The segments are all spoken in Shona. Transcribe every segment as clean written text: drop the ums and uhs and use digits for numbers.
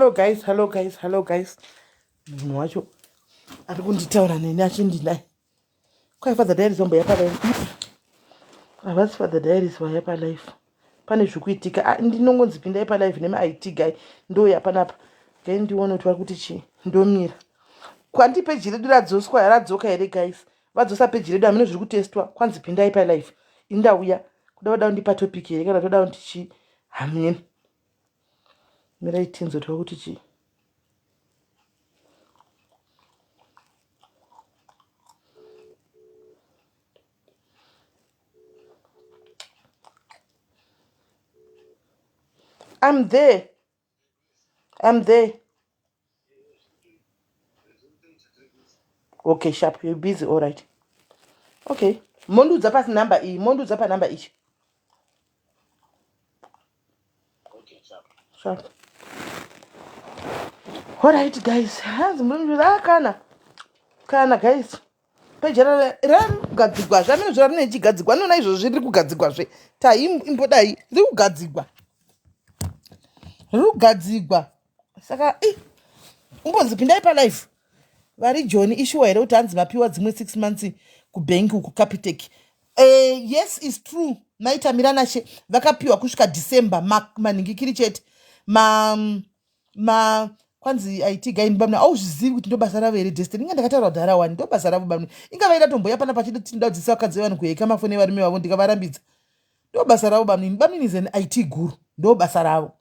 Hello guys, hello guys, hello guys. Munhu wacho ari kunditaura neni achindinai. Kwai Father Diaries vamboya palife. Havasi Father Diaries vaya palife. Pane zvikuitika. Ah, ndinongonzi pindai palife nemaIT guy. Ndouya panapa. Gai ndione kuti vari kuti chii. Ndomira. Kwandi peji redu radzoswa radzoka here guys? Vadzosa peji redu hameno zviri kutestwa. Kwanzi pindai palife. Indauya. Kuda kuda kundipa topic here kana toda kuti chii? Hameno. Mirai tinzwe twa kuti chii. I'm there. I'm there. Okay, sharp. You're busy. All right. Okay. Mondiudza pasi number iyi. Mondiudza pa number ichi. Okay, sharp. Sharp. All right, guys. Hanzi munondiudza ah, kana. Kana guys. Peji rarikugadzigwa zvamene zvarine ichigadzigwa nona izvozvi riri kugadzigwazve tai imbodai riri kugadzigwa riri kugadzigwa saka i umbonzi pindai palife vari joni ishuwa here kuti hanzi mapiwa dzimwe six months kubhenki uku capitec yes is true maitamiranashe vakapiwa kusvika december manhingikiri chete ma ma kwanzi it guy ndibamuna auzvizivi kuti ndobasa ravo here destiny inga ndakataura kudhara wani ndobasa ravo bamuna inga vaida tomboya pana pachida tinoda kudzidzisa vakadzi vevanhu kuheka mafoni evarume vavo ndikavarambidza ndobasa ravo bamnini bamnini is an it guru ndobasa ravo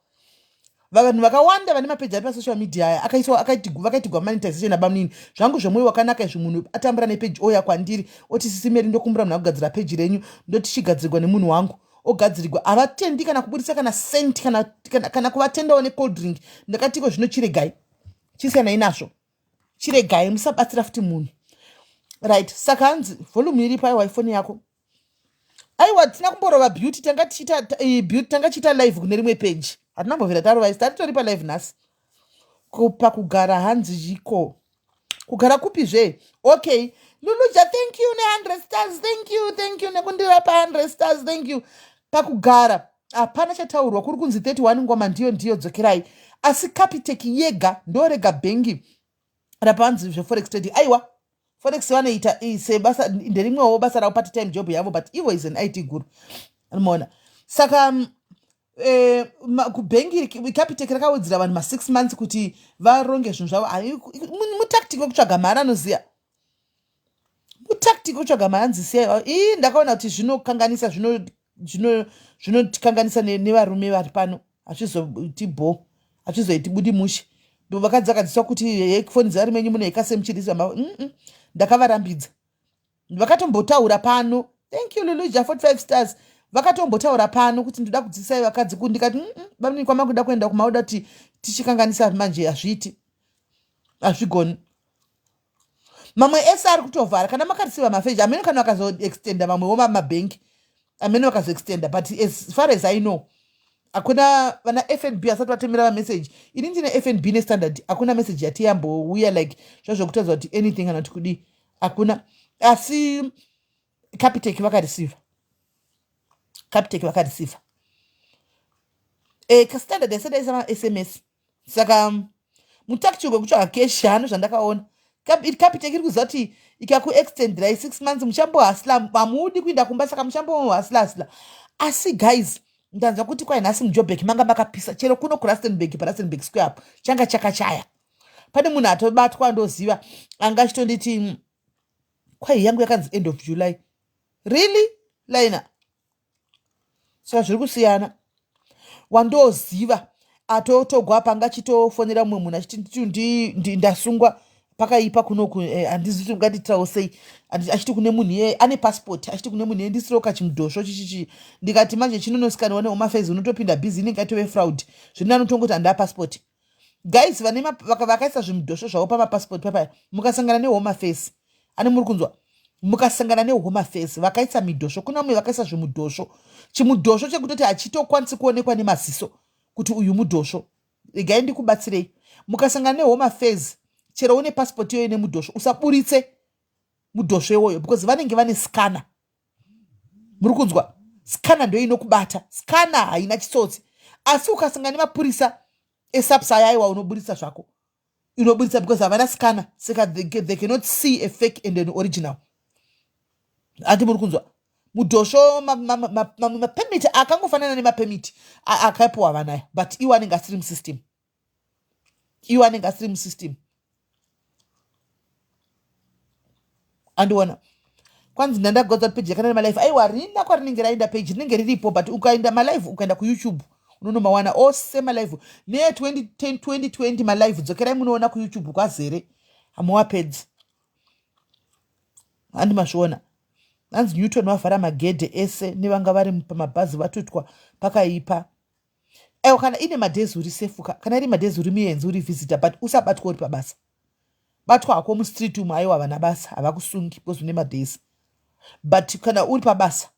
vanhu vakawanda vane mapeji ari pasocial media aya akaiswa vakaitigwa monetization nabamnini zvangu zvemwoyo wakanaka izvi munhu atambura nepeji ouya kwandiri oti sisi meri ndokumbura munhu akugadzira peji renyu ndotichigadzirwa nemunhu wangu ogadzirigwa havatendi kana kuburitsa kana cent kana, kana, kana kuvatendawo necold drink ndakatiko zvino chiregai chisiyanai nazvo chiregai musabatsira futi munhu right saka hanzi volume iripo aiwa ifoni yako aiwa tina kumborova beauty tanga tichiita eh, beauty tanga tichiita live kune rimwe page hatina kumbovira tarova isi taritori palive nhasi kupa kugara hanzi chiko kugara kupi zve okay luluja thank you ne100 stars thank you thank you nekundirapa 100 stars thank you pakugara hapana chataurwa kuri kunzi 31 ngoma ndiyo ndiyo dzokerai asi capitec yega ndorega bhengi rapanzi zveforex trading aiwa forex vanoita sebasa nderimwewo basa ravo part time job yavo but ivo is an it guru anomaona saka eh, kubhengi capitec rakawedzera vanhu ma6 months kuti varonge zvinhu zvavo mutactic wekutsvaga mari anoziva mutactic wekutsvaga mari anzi siyai ii ndakaona kuti zvinokanganisa zvinotikanganisa nevarume vari pano hazvizoiti bho hazvizoiti budi mushe vakadzi vakadzidziswa kuti foni dzevarume enyu munoheka semuchirisa ndakavarambidza vakatombotaura pano thank you luluja 45 stars vakatombotaura pano kuti ndoda kudzidzisai vakadzi ku ndikati bamnini kwamakuda kuenda kumauda kuti tichikanganisa manje hazviiti hazvigoni mamwe ese ari kutovhara kana makarisiva mafeji amene kana vakazoextenda mamwewo mabhengi amene vakazoextenda but as far as I know hakuna vana FNB asati vatumira vameseji ini ndine FNB nestandard hakuna meseji yati yambouya like zvazvokutaridza kuti anything kana kuti kudii hakuna asi Capitec vakareceiva Capitec vakareceiva e, standard yasati yaisa masms saka mutactic wekutsvaga keshi hano zvandakaona Capitec iri kuziva kuti ikakuextendirai 6 months muchambohasla hamudi kuinda kumba saka muchambohasla asi guys ndanzwa kuti kwai nhasi mujobek manga makapisa chero kuno kurustenburg parustenburg square apo changa chakachaya pane munhu atobatwa ndoziva anga achitonditi kwai yangu yakanzi end of July really lina saka zviri kusiyana wandoziva atotogwa panga achitofonera mumwe munhu achiti ndasungwa pakaipa kunoku eh, handizi kuti ungandiitirawo sei achiti kune munhu iye ane passport achiti kune munhu iye ndisirewo kachimudhosvo chichichi ndikati manje chinonosikaniwa nehome affairs unotopinda busy inenge yatove fraud zvino anotongoti handaa passport guys vane vakaisa zvimudhosvo zvavo pamapassport papaya mukasangana nehome affairs ane muri kunzwa mukasangana nehome affairs vakaisa midhosvo kuna mumwe vakaisa zvimudhosvo chimudhosvo chekutoti hachitokwanisi kuonekwa nemaziso kuti uyu mudhosvo regai ndikubatsirei mukasangana nehome affairs chero une passport iyoyo nemudhosvo usaburitse mudhosvo iwoyo because vanenge vane scanner muri kunzwa scanner ndo inokubata scanner haina chitsotsi asi ukasangana nemapurisa Esaps aya aiwa unoburitsa zvako unoburitsa because havana scanner saka they cannot see a fake and an original. Handi muri kunzwa mudhosvo mamwe mapemiti akangofanana nemapemiti akapiwa vanaya but iwo anenge asiri musystem iwo anenge asiri musystem andiona kwanzi ndandagodza kuti peji yakanana malive aiwa rina kwarinenge raenda peji rinenge riripo but ukaenda malive ukaenda kuyoutube unonomawana ose malive neye 2010 2020 malive dzokerai munoona kuyoutube kwazere hamuwapedzi handi mazviona hanzi newton vavhara magedhe ese nevanga vari pamabhazi vatutwa pakaipa aiwa kana ine madays uri sefuka kana iri madays uri muenzi uri visitor but usabatwa uri pabasa batwa hako mustreet umu aiwa havana basa havakusungi because une madays but kana uri pabasa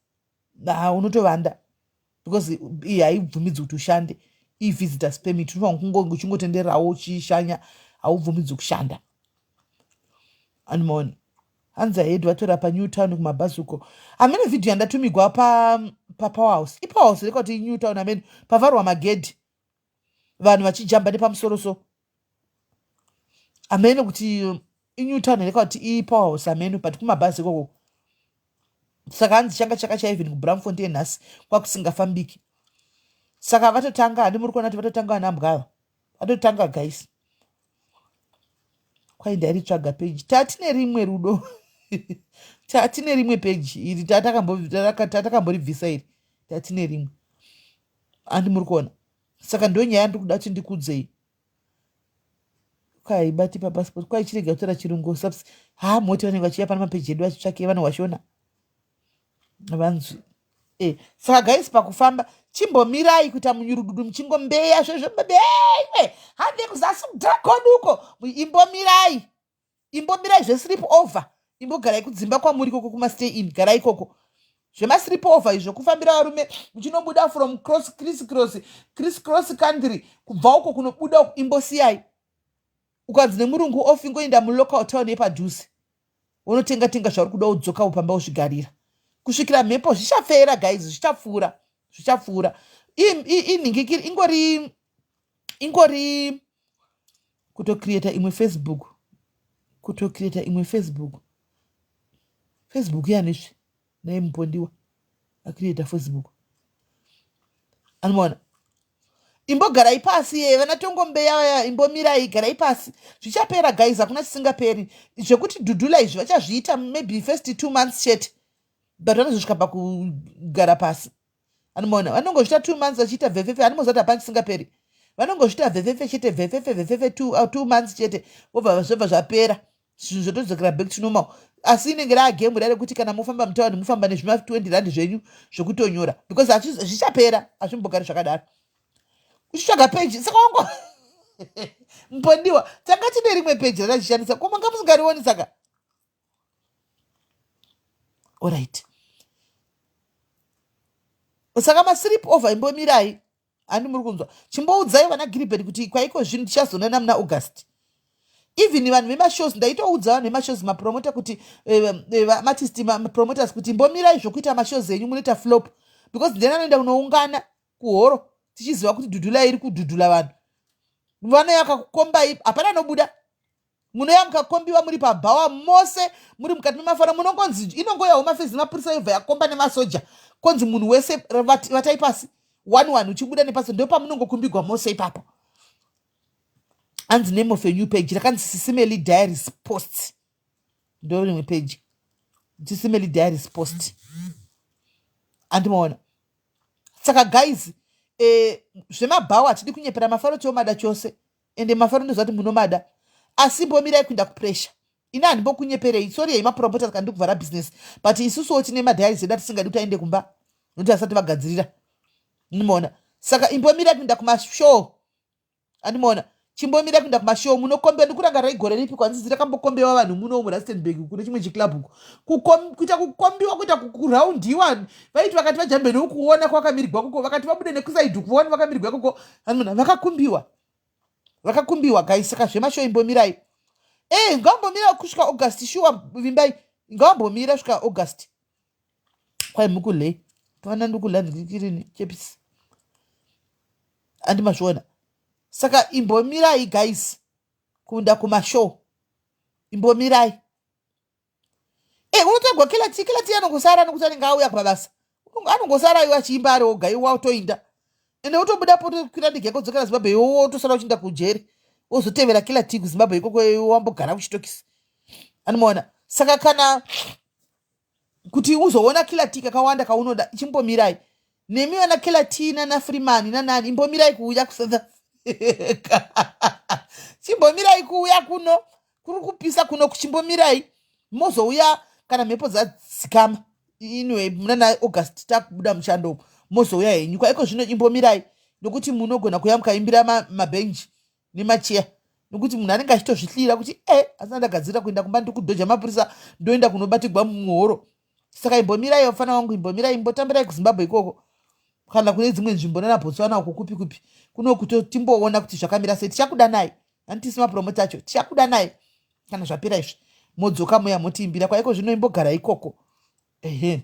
ha unotovanda because iyi haibvumidzi kuti ushande ivisitors permit unofanira kunge uchingotendererawo uchishanya haubvumidzwi kushanda animoona hanzi ahead vatora panew town kumabhazi uko hamene vhidhiyo yandatumigwa papowerhouse pa ipowerhouse reka kuti inew town hamene pavharwa magedhi vanhu vachijamba nepamusoro so hamene kuti inew town reka kuti ipowerhouse hamene but kumabhazi ikoko saka hanzi changa chakacha even kubramfontein nhasi kwakusingafambiki saka vatotanga handi muri kuona kuti vatotanga vanambwa ava vatotanga guys kwai ndairitsvaga peji tatine rimwe rudo tatine rimwe peji iri tatakamboribvisa iri tatine rimwe handi muri kuona saka ndonyaya ndiri kuda kuti ndikudzei kwaibati papassport kwaichirega kutora chirungu subs ha moti vanenge vachiya pana mapeji edu vachitsvake vanohwashona vanzwi e saka guys pakufamba chimbomirai kuita munyurududu muchingombeya zvezvobeiwe hande kuzasi kudragon uko imbomirai imbomirai zvesleep over imbogarai kudzimba kwamuri ikoko kumastay in garai ikoko zvemasleep over izvo kufambira varume muchinobuda from cross criss cross criss cross country kubva uko kunobuda imbosiyai ukanzi nemurungu off ingoenda mulocal town yepadhuze wonotenga tenga zvauri kuda wodzoka pamba wozvigarira kusvikira mhepo zvichapfera guys zvichapfuura zvichapfuura inhingikiri ingori ingori kutocreata imwe facebook kutocreata imwe facebook facebook yanizve naye mupondiwa acreata facebook anomaona imbogarai pasi ye vana tongombeya vaya imbomirai garai pasi zvichapera guys hakuna chisingaperi zvekuti dhudhula izvi vachazviita maybe first 2 months chete but vanozosvika pakugara pasi anomaona vanongozviita 2 months vachiita vhefefe animoziva kuti hapana chisingaperi vanongozviita vhefefe chete vhefefe vhefefe 2 months chete vobva zvobva zvapera zvinhu zvotodzokera back to normal asi inenge raagemu ra rekuti kana mufamba mutauni mufamba nezvima 20 rand zvenyu zvekutonyora because zvichapera hazvimbogari zvakadaro uchitsvaga peji saka wango mupondiwa tanga tine rimwe peji ratachishandisa ko manga musingarioni saka alright saka masleep over imbomirai handi muri kunzwa chimboudzai vana giribheri kuti kwaiko zvinhu tichazonana muna august even vanhu vemashows ndaitoudza vanhu vemashows mapromota kuti maartist mapromoters kuti imbomirai zvokuita mashows enyu munoita flop because ndiyani anoenda kunoungana kuhoro tichiziva kuti dhudhula iri kudhudhula vanhu vanoya kakukombai hapana anobuda munoya mukakombiwa muri pabhawa mose muri mukati memafaro munongonzi inongoyawo mafezi mapurisa yobva yakomba nemasoja konzi munhu wese vatai pasi one one uchibuda nepasi ndo pamunongokumbigwa mose ipapo anzi name of a new page rakanzi sisimeli diaries post ndo rimwe page sisimeli diaries post andimaona saka guys zvemabhawa hatidi kunyepera mafaro tiomada chose ende mafaro ndozvati munomada asi mbomirai kuinda kupressure ini handimbokunyeperei sorry hei mapromoters kana ndikuvhara business but isusuwo tine madiaries edu atisingadi kuti aende kumba nokuti asati vagadzirira ndimaona saka imbomirai kuinda kumashow andimaona chimbomira kuenda kumashow munokombewa ndikurangarai gore ripi kwanzizi rakambokombewa vanhu muno murustenburg kune chimwe chiclub uko kuita kukombiwa kuita kuraundiwa vaiti vakati vajambe nokuona kwakamirigwa koko vakati vabude nekusaidhi kuona vakamirigwa koko andimaona vakakumbiwa vakakumbiwa guys saka zvemashow imbomirai e ngavambomira kusvika august shuwa vimbai ngavambomira kusvika august kwai mukulei pana ndikula ndikirini chepisi andimazviona. Saka imbomirai guys kuenda kumashow, imbomirai. E, unotagwa Killer T. Killer T anongosara nokuti anenge auya kumabasa, anongosara iwe achiimba ari oga, iwe watoinda ende wotobudapo, tokwira ndege yako dzokera Zimbabwe, iwe wotosara uchiinda kujeri, wozotevera Killer T kuZimbabwe ikoko, iwe wambogara kuchitokisi, anomaona. Saka kana kuti uzoona Killer T kakawanda kaunoda, chimbomirai nemi vana Killer T nana Freeman nanani, imbomirai kuuya kuSouth Africa, chimbomirai kuuya kuno, kuri kupisa kuno. Kuchimbomirai, mozouya kana mhepo dzadzikama. Inwe munana August takubuda mushando umu, mozouya henyu. Kwaiko zvino imbomirai, nokuti munogona kuuya mukaimbira mabhenji nemacheya, nokuti munhu anenge achitozvihlira kuti e, asina ndagadzirira kuenda kumba, ndiri kudhoja mapurisa, ndoenda kunobatigwa muhoro. Saka imbomirai, vafana vangu, imbomirai, imbotambirai kuZimbabwe ikoko kana kune dzimwe nzvimbo, nana Botswana uko, kupi kupi. Kuno kuto timboona kuti zvakamira sei. Tichakudanai, handitisi mapromota acho, tichakudanai kana zvapera izvi, modzoka muya motiimbira. Kwaiko zvino imbogara ikoko, ehe.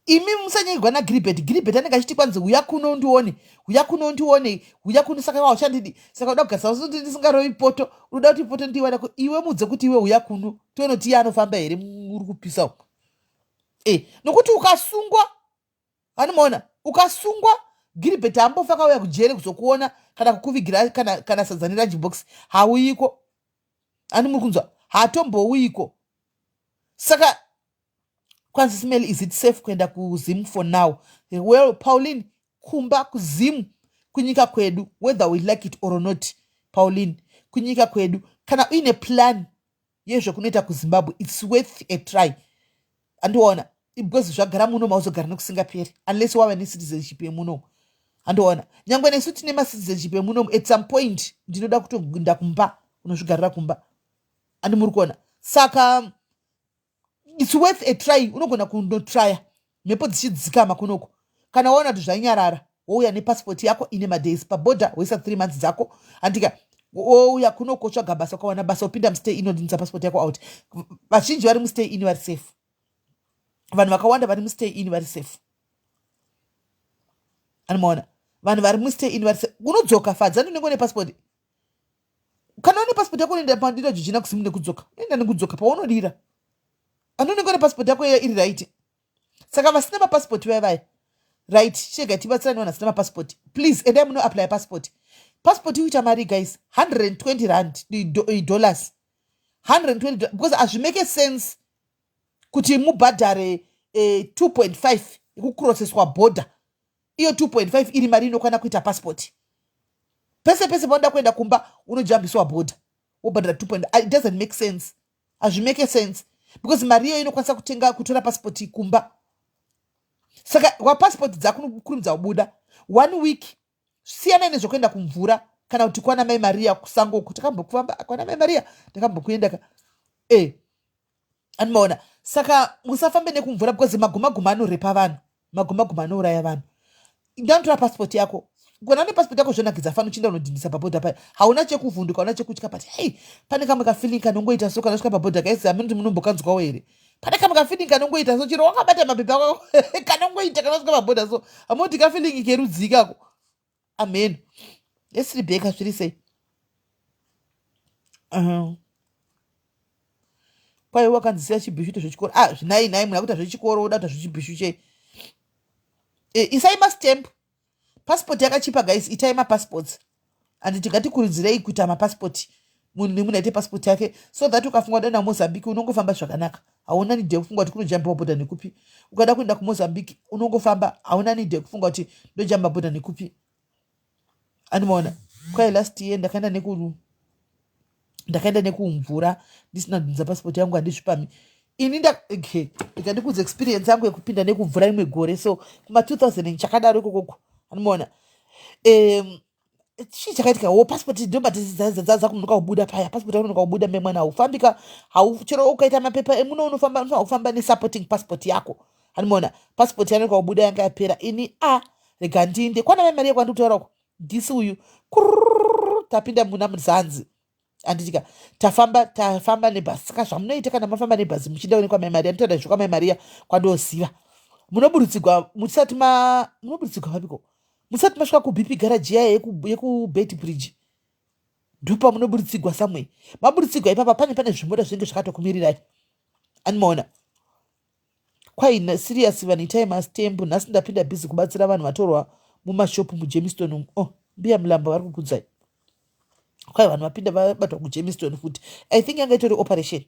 Imi musanyengwa naGilbert. Gilbert anenge achiti kwanzi, "Uya kuno undione, uya kuno undione, uya kuno." Saka iwa uchandidi, saka uda kugadzisa kuti ndisingarovi poto, unoda kuti poto ndiwane iwe. Mudze kuti iwe uya kuno, tionoti iye anofamba here uri kupisa uko. E, nokuti ukasungwa, anomaona, ukasungwa, Gilbert haambofa akauya kujere kuzokuona kana kukuvigira kana sadza nerunch box. Hauyiko, ani muri kunzwa? Hatombouyiko. Saka kwanzi, "Smell, is it safe kuenda kuZim for now?" Well, Pauline, kumba kuZim kunyika kwedu, whether we like it or not. Pauline, kunyika kwedu. Kana uine plan yezvekunoita kuZimbabwe, it's worth a try, andiona, because zvagara muno mauzogara nekusingaperi, unless wava necitizenship yemunomu, andiona. Nyange nesu tine macitizenship emunomu, at some point ndinoda kutoenda kumba, unozvigarira kumba, andi muri kuona? Saka it's worth a try. Unogona kundotrya mhepo dzichidzikama kunoko. Kana waona kuti zvanyarara, wouya nepasipoti yako ine madays pabhodha, woisa 3 months dzako, handika? Wouya kunoko, wotsvaga basa, ukawana basa, upinda mustay in, odinisa pasipoti yako out. Vazhinji vari mustay in vari safe. Vanhu vakawanda vari mustay in vari safe, anomaona? Vanhu vari mustay in vari safe. Unodzoka fadza, ndinenge une pasipoti. Kana une pasipoti yako, unoenda pandira jujina kuzimu nekudzoka, unoenda nekudzoka paunodira, anonenge une pasipoti yako iri right. Saka vasina mapasipoti vaya vaya, right, chega tibatsirani. Vanhu vasina mapasipoti, please endai munoapply pasipoti. Pasipoti ikuita mari, guys, 120 rand, dollars, 120, because hazvimake sense kuti mubhadhare 2.5 yekucrosseswa border. Iyo 2.5 iri mari inokwana kuita pasipoti. Pese pese paunoda kuenda kumba, unojambiswa border, wobhadhara 2. It doesn't make sense, hazvimake sense, because mari iyo inokwanisa kutenga, kutora pasipoti kumba. Saka wapasipoti dzako unokurumidza kubuda one week. Siyanai nezvekuenda kumvura kana kuti kwana Mai Maria kusango uku. Takambokufamba kwana Mai Maria, takambokuenda ka e, anomaona? Saka musafambe nekumvura, because magumaguma anorepa vanhu, magumaguma anouraya vanhu. Ndanotora pasipoti yako. Kana une pasipoti yako, zvonakidza fani. Uchinda unodhindisa pabhodha paya, hauna chekuvhunduka, hauna chekutya. But hei, pane kamwe kafeeling kanongoita so kana usvika pabhodha. Kaisi hamene kuti munombokanzwawo here? Pane kamwe kafeeling kanongoita so chero wakabata mapepa ako, kanongoita kana usvika pabhodha so. Hamunoti kafeeling kerudzi kako? Amen. Yes, Rebecca, zviri sei? Kwai wakanzisiya chibhishu ite zvechikoro. Ah, zvinai nai, munhu akuita zvechikoro, woda kuita zvechibhishu chei? E, isai mastamp. Pasipoti yakachipa, guys, itai mapassports. And tingatikurudzirei kuita mapasipoti, munhu nemunhu aite pasipoti yake, so that ukafunga kuda kuMozambique, unongofamba zvakanaka, hauna need yekufunga kuti kunojambiwa bhodha nekupi. Ukada kuenda kuMozambique, unongofamba, hauna need yekufunga kuti ndojamba bhodha nekupi, anomaona? Kwai last year ndakaenda nekumvura ndisina kudhindisa pasipoti yangu, handizvipami ini. Okay, ndikandikudza experience yangu yekupinda nekumvura rimwe gore, so kuma2000 chakadaro ikokoko, anomaona? Chii chakaitika wo, pasipoti ndobatidzakunonoka kubuda paya. Pasipoti yakunonoka kubuda, memwana haufambika. Chero ukaita mapepa emuno, unofamba, unofanira kufamba nesupporting passport yako, anomaona? Pasipoti yanonoka kubuda, yanga yapera. Ini a, rega ndiinde kwana Mai Maria kwandikutaura uko, ndisi uyu. Tapinda muna Muzanzi, handitika? Tafamba, tafamba nebhasi. Saka zvamunoita kana mafamba nebhasi muchienda kuonekwa Mai Maria, ndinotaura zvekwamai Maria kwandoziva, munoburutsigwa musati ma, munoburutsigwa papiko? Musati masvika kuBP garage yaya yekuBet Bridge, ndopamunoburitsigwa somewhere. Maburitsigwa ipapa, pane zvimota zvinenge zvakatokumirirai, animaona. Kwaina serious vanhu, itai mastembu. Nhasi ndapinda busy kubatsira vanhu vatorwa mumashopu muJemiston umu. Oh, mbuya Mulambo vari kukudzai. Kwai vanhu vapinda vabatwa kuJemiston futi. I think yanga itori operation,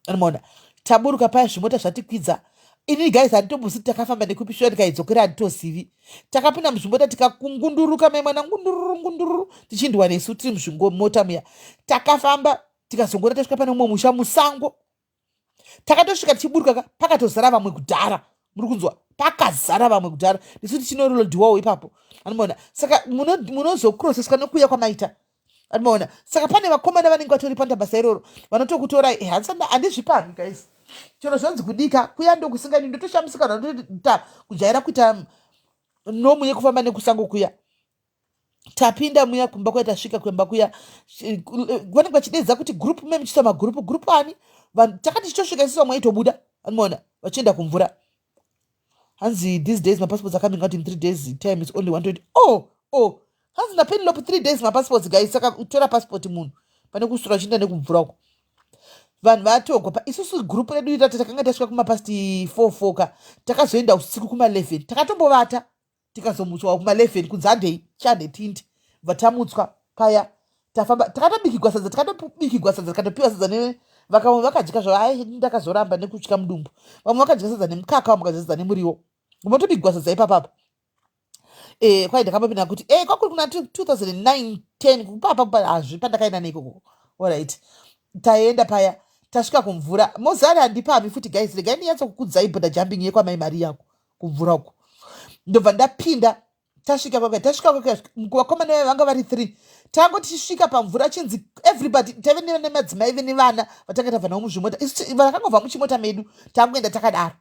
anomaona. Taburuka paya, zvimota zvatikwidza. Inini guys, handitombozi takafamba nekupishuwa, ndikaidzokera handitozivi. Takapinda muzvimota, tikakungunduruka, mai mwana, ngundururu ngundururu, tichiindwa nesu tiri muzvimota muya. Takafamba, tikazongona tasvika pane umwe musha musango. Takatosvika tichiburuka ka, pakatozara vamwe kudhara. Muri kunzwa, pakazara vamwe kudhara, nesu tichinorolodiwawo ipapo, anomaona. Saka munozokroseswa nekuuya kwamaita, anomaona. Saka pane vakomana vanenge vatori pandabasa iroro, vanotokutorai. Eh, handizvipami guys, chero zvonzi kudika kuya ndokusingani. Ndotoshamisika, ndotoita kujaira kuita nomu yekufamba nekusango kuya. Tapinda muya kumba kuya, tasvika kumba kuya, vanenge vachidedza kuti group me muchiita magroup group ani. Vanhu takati tichitosvika isusu, vamwe aitobuda, anomaona, vachienda kumvura. Hanzi these days mapassports are coming out in 3 days time. Is only 120. Oh, hanzi naPenlop 3 days mapassports, guys. Saka tora passport munhu pane kusura uchienda nekumvura uko. Vanhu vatogwa pa isusu group redu irati takanga tasvika kumapast 4 ka. Takazoenda usiku kuma11, takatombovata, tikazomutswa kuma11 kunzi handei chande tindi. Bva tamutswa paya, tafamba, takatobikigwa sadza, takatobikigwa sadza, tikatopiwa sadza ne vakamwe vakadya zvavo. Ai, ndakazoramba nekutya mudumbu. Vamwe vakadya sadza nemukaka, vamwe vakadya sadza nemuriwo. Unotobikigwa sadza ipapapa. Kwai ndakambopinda kuti kwakuri kuna 2009 10 kupapa, hazvi pandakaenda neikoko. Alright, taenda paya, tasvika kumvura mozari. Handipami futi guys, regai ndinyatsokukudzai border jumping yekwamai mari yako kumvura uko. Ndobva ndapinda, tasvika kwaka, tasvika kwaka, vakomana vaya vanga vari three. Tango tichisvika pamvura, chinzi everybody, taive nemadzimai nevana vatanga tabva navo muzvimota. Isu vakangobva muchimota medu, tangoenda takadaro.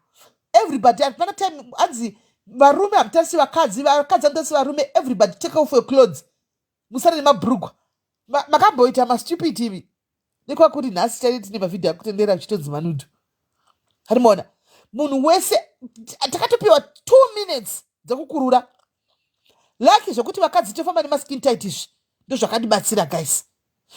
Everybody, hapana time. Anzi varume hamutarisi vakadzi, vakadzi hamutarisi varume. Everybody take off your clothes, musare nemabhurugwa. Makamboita mastupid ivi nekwakuti nhasi chaive tine mavhidhio akutendera achitonzi manudes. Harimaona munhu wese, takatopiwa 2 minutes dzekukurura. Lucky zvokuti vakadzi tofamba nemaskin tight, izvi ndozvakadibatsira guys.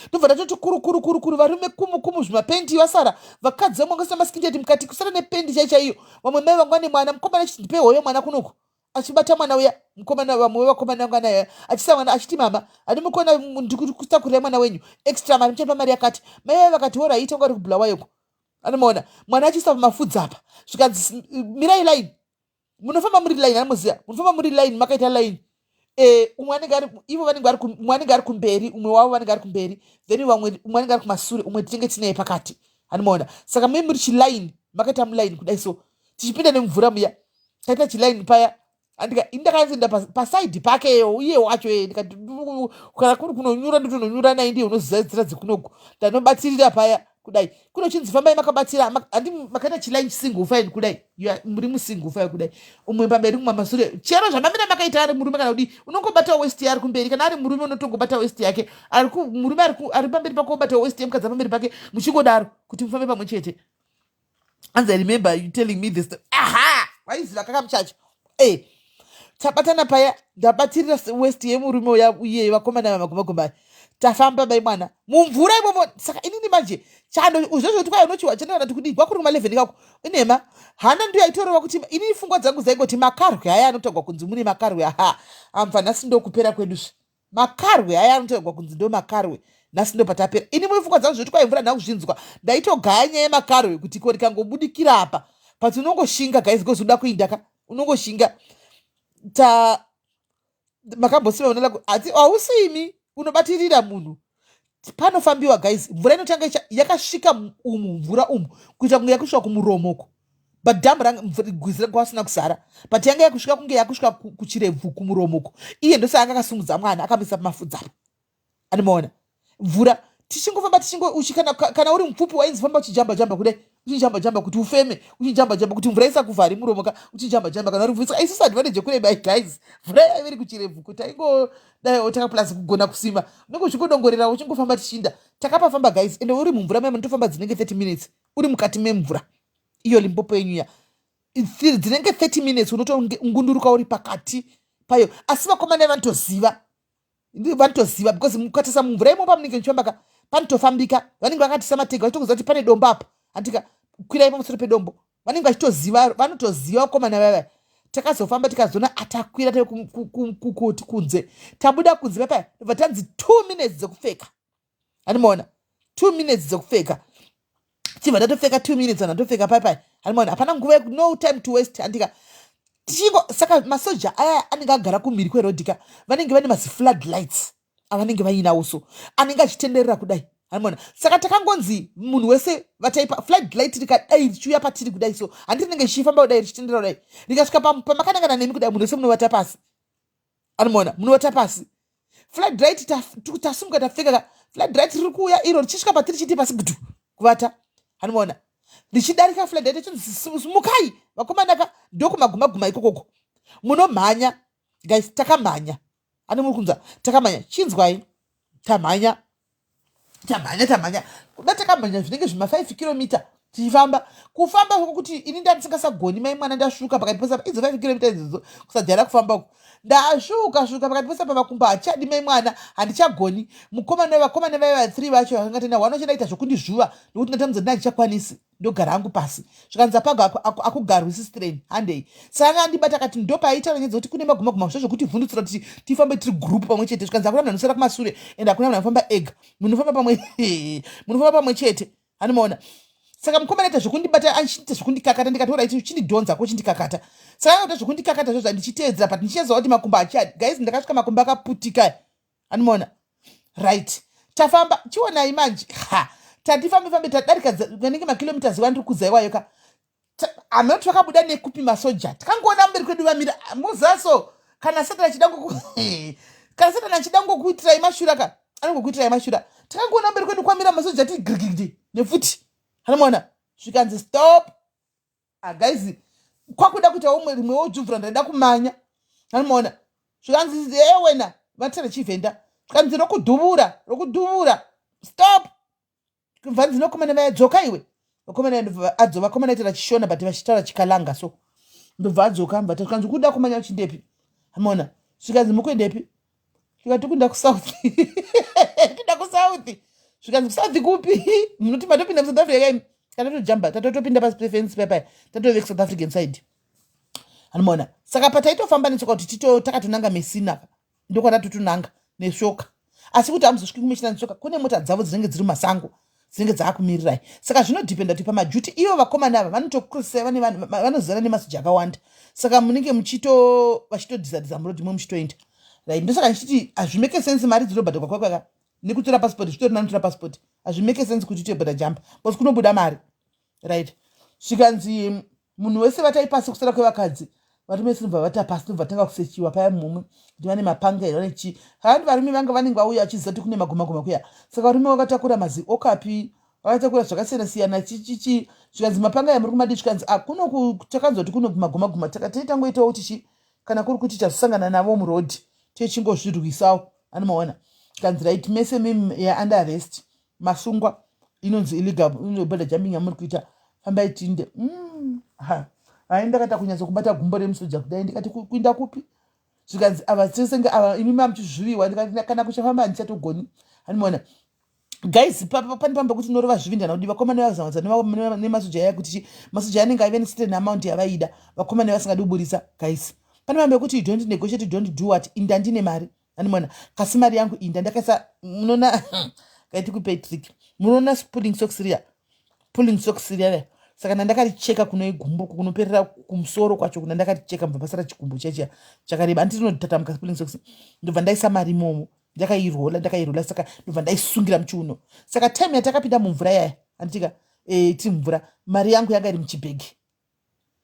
Ndobva ndatoti kuru kuru kuru kuru, varume kumu kumu, zvimapendi vasara. Vakadzi vamwe vangasina maskin tight mukati, kusara nependi chai chaiyo. Vamwe mai vanga nemwana mukomana achiti, "Ndipe hoyo mwana kunoku," achibata mwana uya mukomana. Vamwe vevakomana vanga naye achisa mwana, achiti, "Mama, handimukona ndikutakurira mwana wenyu extra mari, muchapa mari yakati." Mai vaya vakati, "Alright." Anga uri kuBhulawayoko, anomaona mwana achiisa pamafudzi apa. Zvikanzi, "Mirai line, munofamba muri line." Anomuziva, munofamba muri line, makaita line. Umwe anenge ari, ivo vanenge vari, umwe anenge ari kumberi, umwe wavo vanenge ari kumberi, then vamwe umwe anenge ari kumasure, umwe tinenge tinaye pakati, anomaona. Saka mui muri chiline, makaita muline kudai so, tichipinda nemumvura muya, taita chiline paya. Andika ini ndakanyatsoenda paside pakeyo iye wacho ye. Ndikati kana kuri kunonyura, ndotononyura naye, ndiye unoziva nzira dzekunoku. Ndanobatirira paya kudai, kunochinzi fambai makabatira. Handi makaita chiline chisingle file kudai, muri musingle file kudai, umwe pamberi, umwe masure. Chero zvamamira makaita, ari murume kana kudii, unongobata waist ari kumberi. Kana ari murume, unotongobata waist yake ari murume ari pamberi pako, obata waist yemukadzi pamberi pake, muchingodaro kuti mufambe pamwe chete. Hanzi, "I remember you telling me this." Aha, waiziva kaka muchacho. Tabatana paya, ndabatirira waist yemurume uya uye vakomana vamagomagoma. Tafamba mai mwana mumvura imomo. Saka inini manje chando izvozvo kuti kwai unochiwa chandakana kuti kudii, kwakuri kuma11 kako inhema. Hana ndiyo aitoreva kuti inini pfungwa dzangu dzaingoti makarwe aya anotaurwa kunzi mune makarwe. Aha, amva nhasi ndokupera kweduzve. Makarwe aya anotaurwa kunzi ndo makarwe, nhasi ndo patapera. Ini mupfungwa dzangu zvoti kwai mvura ndakuzvinzwa, ndaitogaya nyaya yemakarwe kuti ko rikangobudikira apa but unongoshinga guys, because uda kuinda ka, unongoshinga. Ta makambosima unala hati hausimi, unobatirira munhu. Panofambiwa guys, mvura inotanga yakasvika umu, mvura umu kuita kunge yakusvika kumuromoko, but dhamu gwizi ranga wasina kuzara, but yanga yakusvika kunge yakusvika kuchirebvu, kumuromoko. Iye ndosaka akasimudza mwana, akamisa pamafudzi apa, animaona. Mvura tichingofamba, tichingo kana uri mupfupi wainzi famba uchijamba jamba kudai, uchijamba jamba kuti ufeme, uchijamba jamba kuti mvura isakuvhari muromo ka, uchijamba jamba kana uri mupfupi. Saka isusu advantage yekureba guys, mvura yaive iri kuchirebvu kuti aingodai takaplus kugona kusima, unenge uchingodongorera uchingofamba. Tichinda takapafamba guys, ende uri mumvura maya munotofamba dzinenge 30 minutes uri mukati memvura iyo Limpopo yenyu ya dzinenge 30 minutes, unotongunduruka uri pakati. Payo asi vakomana vanotoziva, vanotoziva because mukatarisa mumvura imo pamunenge muchifamba ka, panotofambika. Vanenge vakatisa matege vachitokuziva kuti pane dombo apa, handika? Kwirai pamusoro pedombo. Vanenge vachitoziva, vanotoziva vakomana vava. Takazofamba tikazoona atakwira tave kuti kunze, tabuda kunze papa, bva tanzi 2 minutes dzekupfeka. Handimaona 2 minutes dzekupfeka, chibva tatopfeka 2 minutes. Vanhu vatopfeka paipai, handimaona hapana nguva, no time to waste, handika? Tichingo saka masoja aya anenge agara kumhiri kwerodhika, vanenge vane maziflood lights avanenge vainawo, so anenge achitenderera kudai, handimaona? Saka takangonzi munhu wese vataipa. Flood light rikadai richiuya patiri kudai so, handi rinenge richifamba kudai, richitenderera kudai, rikasvika pamakanangana nemi kudai, munhu wese munovata pasi, anomaona? Munovata pasi. Flood light tasumuka tapfeka ka, flood light riri kuuya iro richisvika patiri chiti pasi gudu kuvata, anomaona? Richidarika flood light chinzi sumukai vakomana ka, ndokumagumaguma ikokoko munomhanya. Guys, takamhanya, ane muri kunzwa? Takamhanya, chinzwai, tamhanya, tamhanya, tamhanya kuda, takamhanya zvinenge zvima 5 kilomita tichifamba. Kufamba kwokuti ini ndandisingasagoni, mai mwana, ndasvuka pakati pose idzo 5 kilomita idzodzo, kusajaira kufamba uku. Ndasvuka svuka pakati pose pamakumbo hachadi, mai mwana, handichagoni. Mukomana, vakomana vaiva 3 vacho vakangatenda one wacho ndaita zvokundizvuva nokuti ndatamudza ndina handichakwanisi, ndogara hangu pasi. Zvikanzi apago akugarwi, sistreni, handei. Saka anga andibata akati ndopaitaura nyaya dzekuti kune magumaguma zvo zvokuti vhundutsira kuti tifambe tiri group pamwe chete. Zvikanzi hakuna munhu anosara kumasure and hakuna munhu anofamba ega, munofamba pamwe, munofamba pamwe chete, hanimaona? Saka mukomana aita zvekundibata, achiita zvekundikakata. Ndikati alright, chindidhonza ko, chindikakata. Saka akaita zvekundikakata zvozvo ndichiteedzera, but ndichiziva kuti makumbo achiadi. Guys, ndakasvika makumbo akaputika, hanimaona? Right, tafamba, chionai manje. Ha, tatifambe fambe, tadarika anenge makilometers wandiri kudza iwayo ka. Hameno kuti vakabuda nekupi masoja. Tikangoona mberi kwedu vamira muzaso. Kana Satani achida ngokuitirai mashura ka, anongokuitirai mashura. Tikangoona mberi kwedu kwamira masoja, ti girigirigi nefuti, hanomaona? Zvikanzi stop. Ah, guys, kwakuda kuita umwe rimwewo dzvubvura, ndaida kumanya, hanomaona? Zvikanzi ewena vatare chivhenda, zvikanzi rokudhuvura, rokudhuvura, stop. Bvanzi nokomana vaya, dzoka iwe. Vakomana adzo, vakomana aitaura Chishona but vachitaura Chikalanga, so ndobva adzoka. Mbva zvikanzi kuda kumanya uchindepi, hamona? Zvikanzi mukuendepi? Tikati kuenda kuSouth, kuenda kuSouth. Zvikanzi kuSouth kupi? Munoti matopinda muSouth Africa kaimi? Tatotojamba, tatotopinda pasi pefensi paipai, tatove kuSouth African side, anomaona? Saka pataitofamba netsoka kuti tito takatonanga Mesina, ndokwatatotonanga neshoka. Asi kuti hamuzosviki kuMesina netsoka, kune mota dzavo dzinenge dziri mumasango dzinenge dzaakumirirai. Saka zvinodhipenda kuti pamajuti ivo vakomana ava vanotokurisa, vane vanozivana nemasoja akawanda. Saka munenge muchito vachitodhizadhiza murodhi mwe muchitoenda, right? Ndosaka ndichiti hazvimake sense mari dzinobhadharwa kwakwaka nekutora passport. Zvitori nanotora passport, hazvimake sense kuti uite border jump because kunobuda mari, right? Zvikanzi munhu wese vatai pasi kusara kwevakadzi. Varume vese nobva vata pasi, nobva vatanga kusechiwa paya mumwe kuti vane mapanga here, vane chii. Havandi varume vanga vanenge vauya vachiziva kuti kune magumaguma kuya. Saka varume vakatakura mazi okapi, vakatakura zvakasiyana siyana, chichichi. Zvikanzi mapanga aya muri kumadii? Zvikanzi a kuno takanzwa kuti kuno kumagumaguma taitangoitawo chichi, kana kuri kuti tazosangana navo murodhi techingozvirwisawo, anomaona? Kanzi right, mese mimi ya under arrest, masungwa, inonzi illegal border jumping yamuri kuita, fambai tinde. Hai, ndakaita kunyatsokubata gumbo remusoja kudai, ndikati kuinda kupi? Zvikanzi ava sesenge ava imi mamuchizviviwa. Ndikati kana kuchafamba handichatogoni, handimaona? Guys, pane pamba kuti norova zvivindana kuti vakomana vazamwadza nemasoja aya, kuti masoja anenge aive necertain amount yavaida, vakomana vasingadi kuburisa. Guys, pane pamba yekuti you don't negotiate, you don't do what. Inda ndine mari, animona? Kasi mari yangu inda ndakaisa, munoona kaiti kupay trick, munoona pulling socks riya, pulling socks riya. Saka ndandakaricheka kuno igumbo kunoperera kumusoro kwacho, kuna ndakaricheka mubva pasara chikumbo chachiya chakareba, anditi rinotatamuka pulling socks? Ndobva ndaisa mari imomo, ndakairola, ndakairola. Saka ndobva ndaisungira muchiuno. Saka time yatakapinda mumvura yaya, anditika tiri mumvura, mari yangu yanga iri muchibhegi,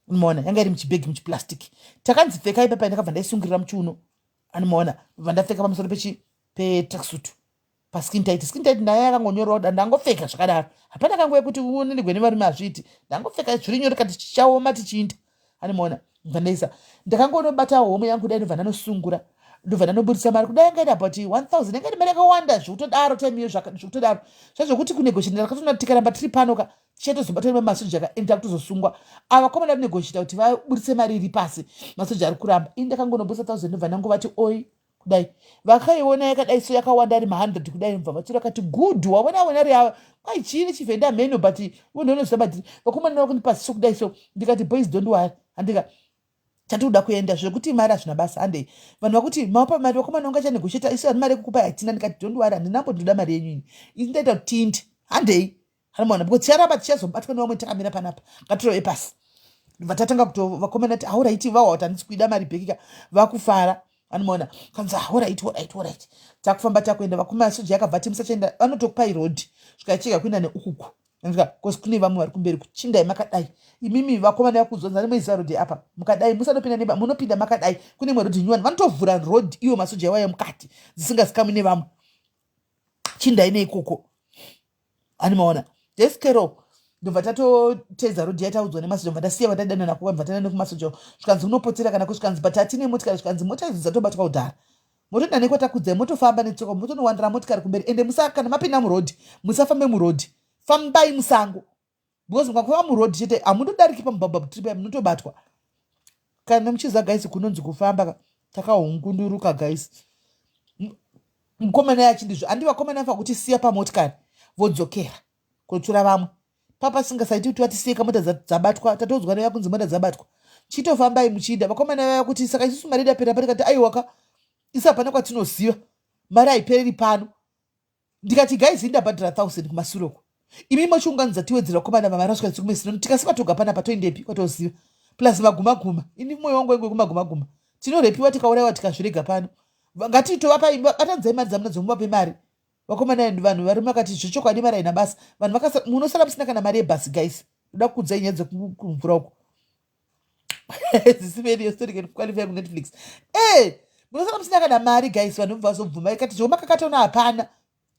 unomaona? Yanga iri muchibhegi, muchiplastic. Takanzi pfekai papa, ndakabva ndaisungirira muchiuno, anomaona? Ndobva ndapfeka pamusoro pechi petracksuit, paskin tight. Skin tight ndaya yakangonyorwa kuda, ndangopfeka zvakadaro. Hapana kanguva yekuti uonenegwe nevarume, hazviiti. Ndangopfeka zviri nyore, kati chichaoma tichiinda, anomaona? Ndobva ndaisa, ndakangonobata homwe yangu kudai, ndobva ndanosungura, ndobva ndanoburisa mari kudai. Yanga iri about 1000, yanga iri mari yakawanda zvekutodaro time iyo, zvekutodaro zvazvokuti kunegotiate. Ndakatoona kuti tikaramba tiri pano ka, Tichatozobatwa nemasoja ka and takutozosungwa. Ava vakomana vanegoshita kuti vaburitse mari iri pasi, masoja ari kuramba. Ini ndakangonobudisa 1000, ndobva ndangovati oi kudai. Vakaiona yakadai so, yakawanda, ari ma100 kudai. Bva vatora kati good, waona wona ri ava kwai chii nechivhenda mheno, but vondonoziva. But vakomana vakundipa so kudai so, ndikati, "Boys, don't worry, handika chatikuda kuenda zvekuti mari hazvina basa, handei." Vanhu vakuti mapa mari, vakomana vanga chanegosheta, isu hani mari yekukupai hatina. Ndikati, "Don't worry, handinambo ndinoda mari yenyu ini. Ini ndaita kuti tiinde, handei." Hanimona, because ticharamba tichazobatwa nevamwe takamira panapa. Ngatirove pasi. Ndobva tatanga kuto vakomana ti, "Alright." Vawa kuti handisi kuida mari back ka, vakufara. Anomaona kanzi, "Alright, alright, alright." Takufamba, takuenda. Vakomana soja yakabva ti, "Musachaenda, vanotokupai rodhi." Zvikaicheka kuenda neukuku because kune vamwe vari kumberi kuchindai makadai. Imimi vakomana vakuzonza nemoiziva rodhi apa, mukadai musanopinda neba, munopinda makadai. Kune imwe rodhi nyuwani, vanotovhura rodhi iwo masoja iwayo mukati dzisingazikamwi nevamwe. Chindai neikoko. Animaona deskero, ndobva tatotedza rodhi yataudzwa nemasoja. Bva tasiya vatadana nako, bva taenda nekumasoja. Zvikanzi unopotera kana kusvikanzi, but hatine motikari. Zvikanzi mota idzi dzatobatwa kudhara, motoenda nekwatakudzai, motofamba netsoka, motonowandira motikari kumberi. Ende musa kana mapinda murodhi, musafambe murodhi, fambai musango, because mukafamba murodhi chete hamundodariki pamubhabha tiri, munotobatwa. Kana muchiziva guys, kunonzi kufamba takahungunduruka guys. Mukomana yachindizvo handi, vakomana vafa kuti siya pamotikari, vodzokera kunotora vamwe. Papasingasaiti kuti vatisiye, mota dzabatwa. Tatoudzwa neva kunzi mota dzabatwa, chitofambai muchiinda. Vakomana vaya kuti, "Saka isusu mari idapera patikati." Aiwaka, isi hapana kwatinoziva, mari haipereri pano. Ndikati, "Guys, indabhadhara 1000 kumasure uko, imi mochiunganidza, tiwedzera." Vakomana vamari vasvika tsikumesino, tikasiva toga panapa, toendepi kwatoziva? Plus magumaguma, ini mwoyo wangu wainge kumagumaguma. Tinorepiwa, tikaurayiwa, tikazvirega pano. Ngatitovapai, batanzai mari dzamunadzo, muvape mari vakomana. Vanhu vari makati zvechokwadi, mari haina basa. Vanhu munosara musina kana mari yebhasi guys. Ndoda kukudzai nyaya dzekumvura uko dzisimeni yestory can qualify kuNetflix. E, munosara musina kana mari guys. Vanhu vobva vazobvuma, ikati zvomakakataona hapana,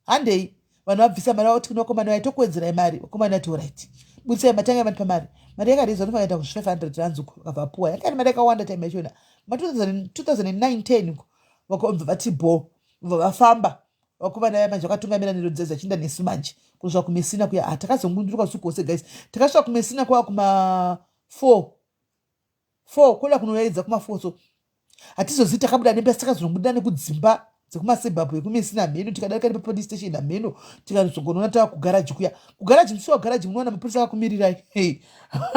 handei. Vanhu vabvisa mari, vati kune vakomana vai, "Tokuwedzerai mari." Vakomana vati, "Alright, budisai." Matanga vati pamari, mari yakarezwa, nofanira kuita kuzvi 500 rands uko. Vakabva vapuwa, yanga iri mari yakawanda time yachona, ma2009 10 uko. Vakabva vati bo, bva vafamba vakomana vaya manje, vakatungamira nero dzachiinda nesu manje kusvika kuMesina kuya. Ah, takazongunduruka usiku hwose guys. Takasvika kuMesina kwava kuma 4 4 kuda kunoyaidza kuma 4, so hatizozivi takabuda nembasi. Takazonobuda nekudzimba dzekumasebhabhu ekuMesina mheno, tikadarika nepapolice station hamheno, tikazogonoona tava kugaraji kuya. Kugaraji, musi wagaraji munoona mapurisa akakumirirai,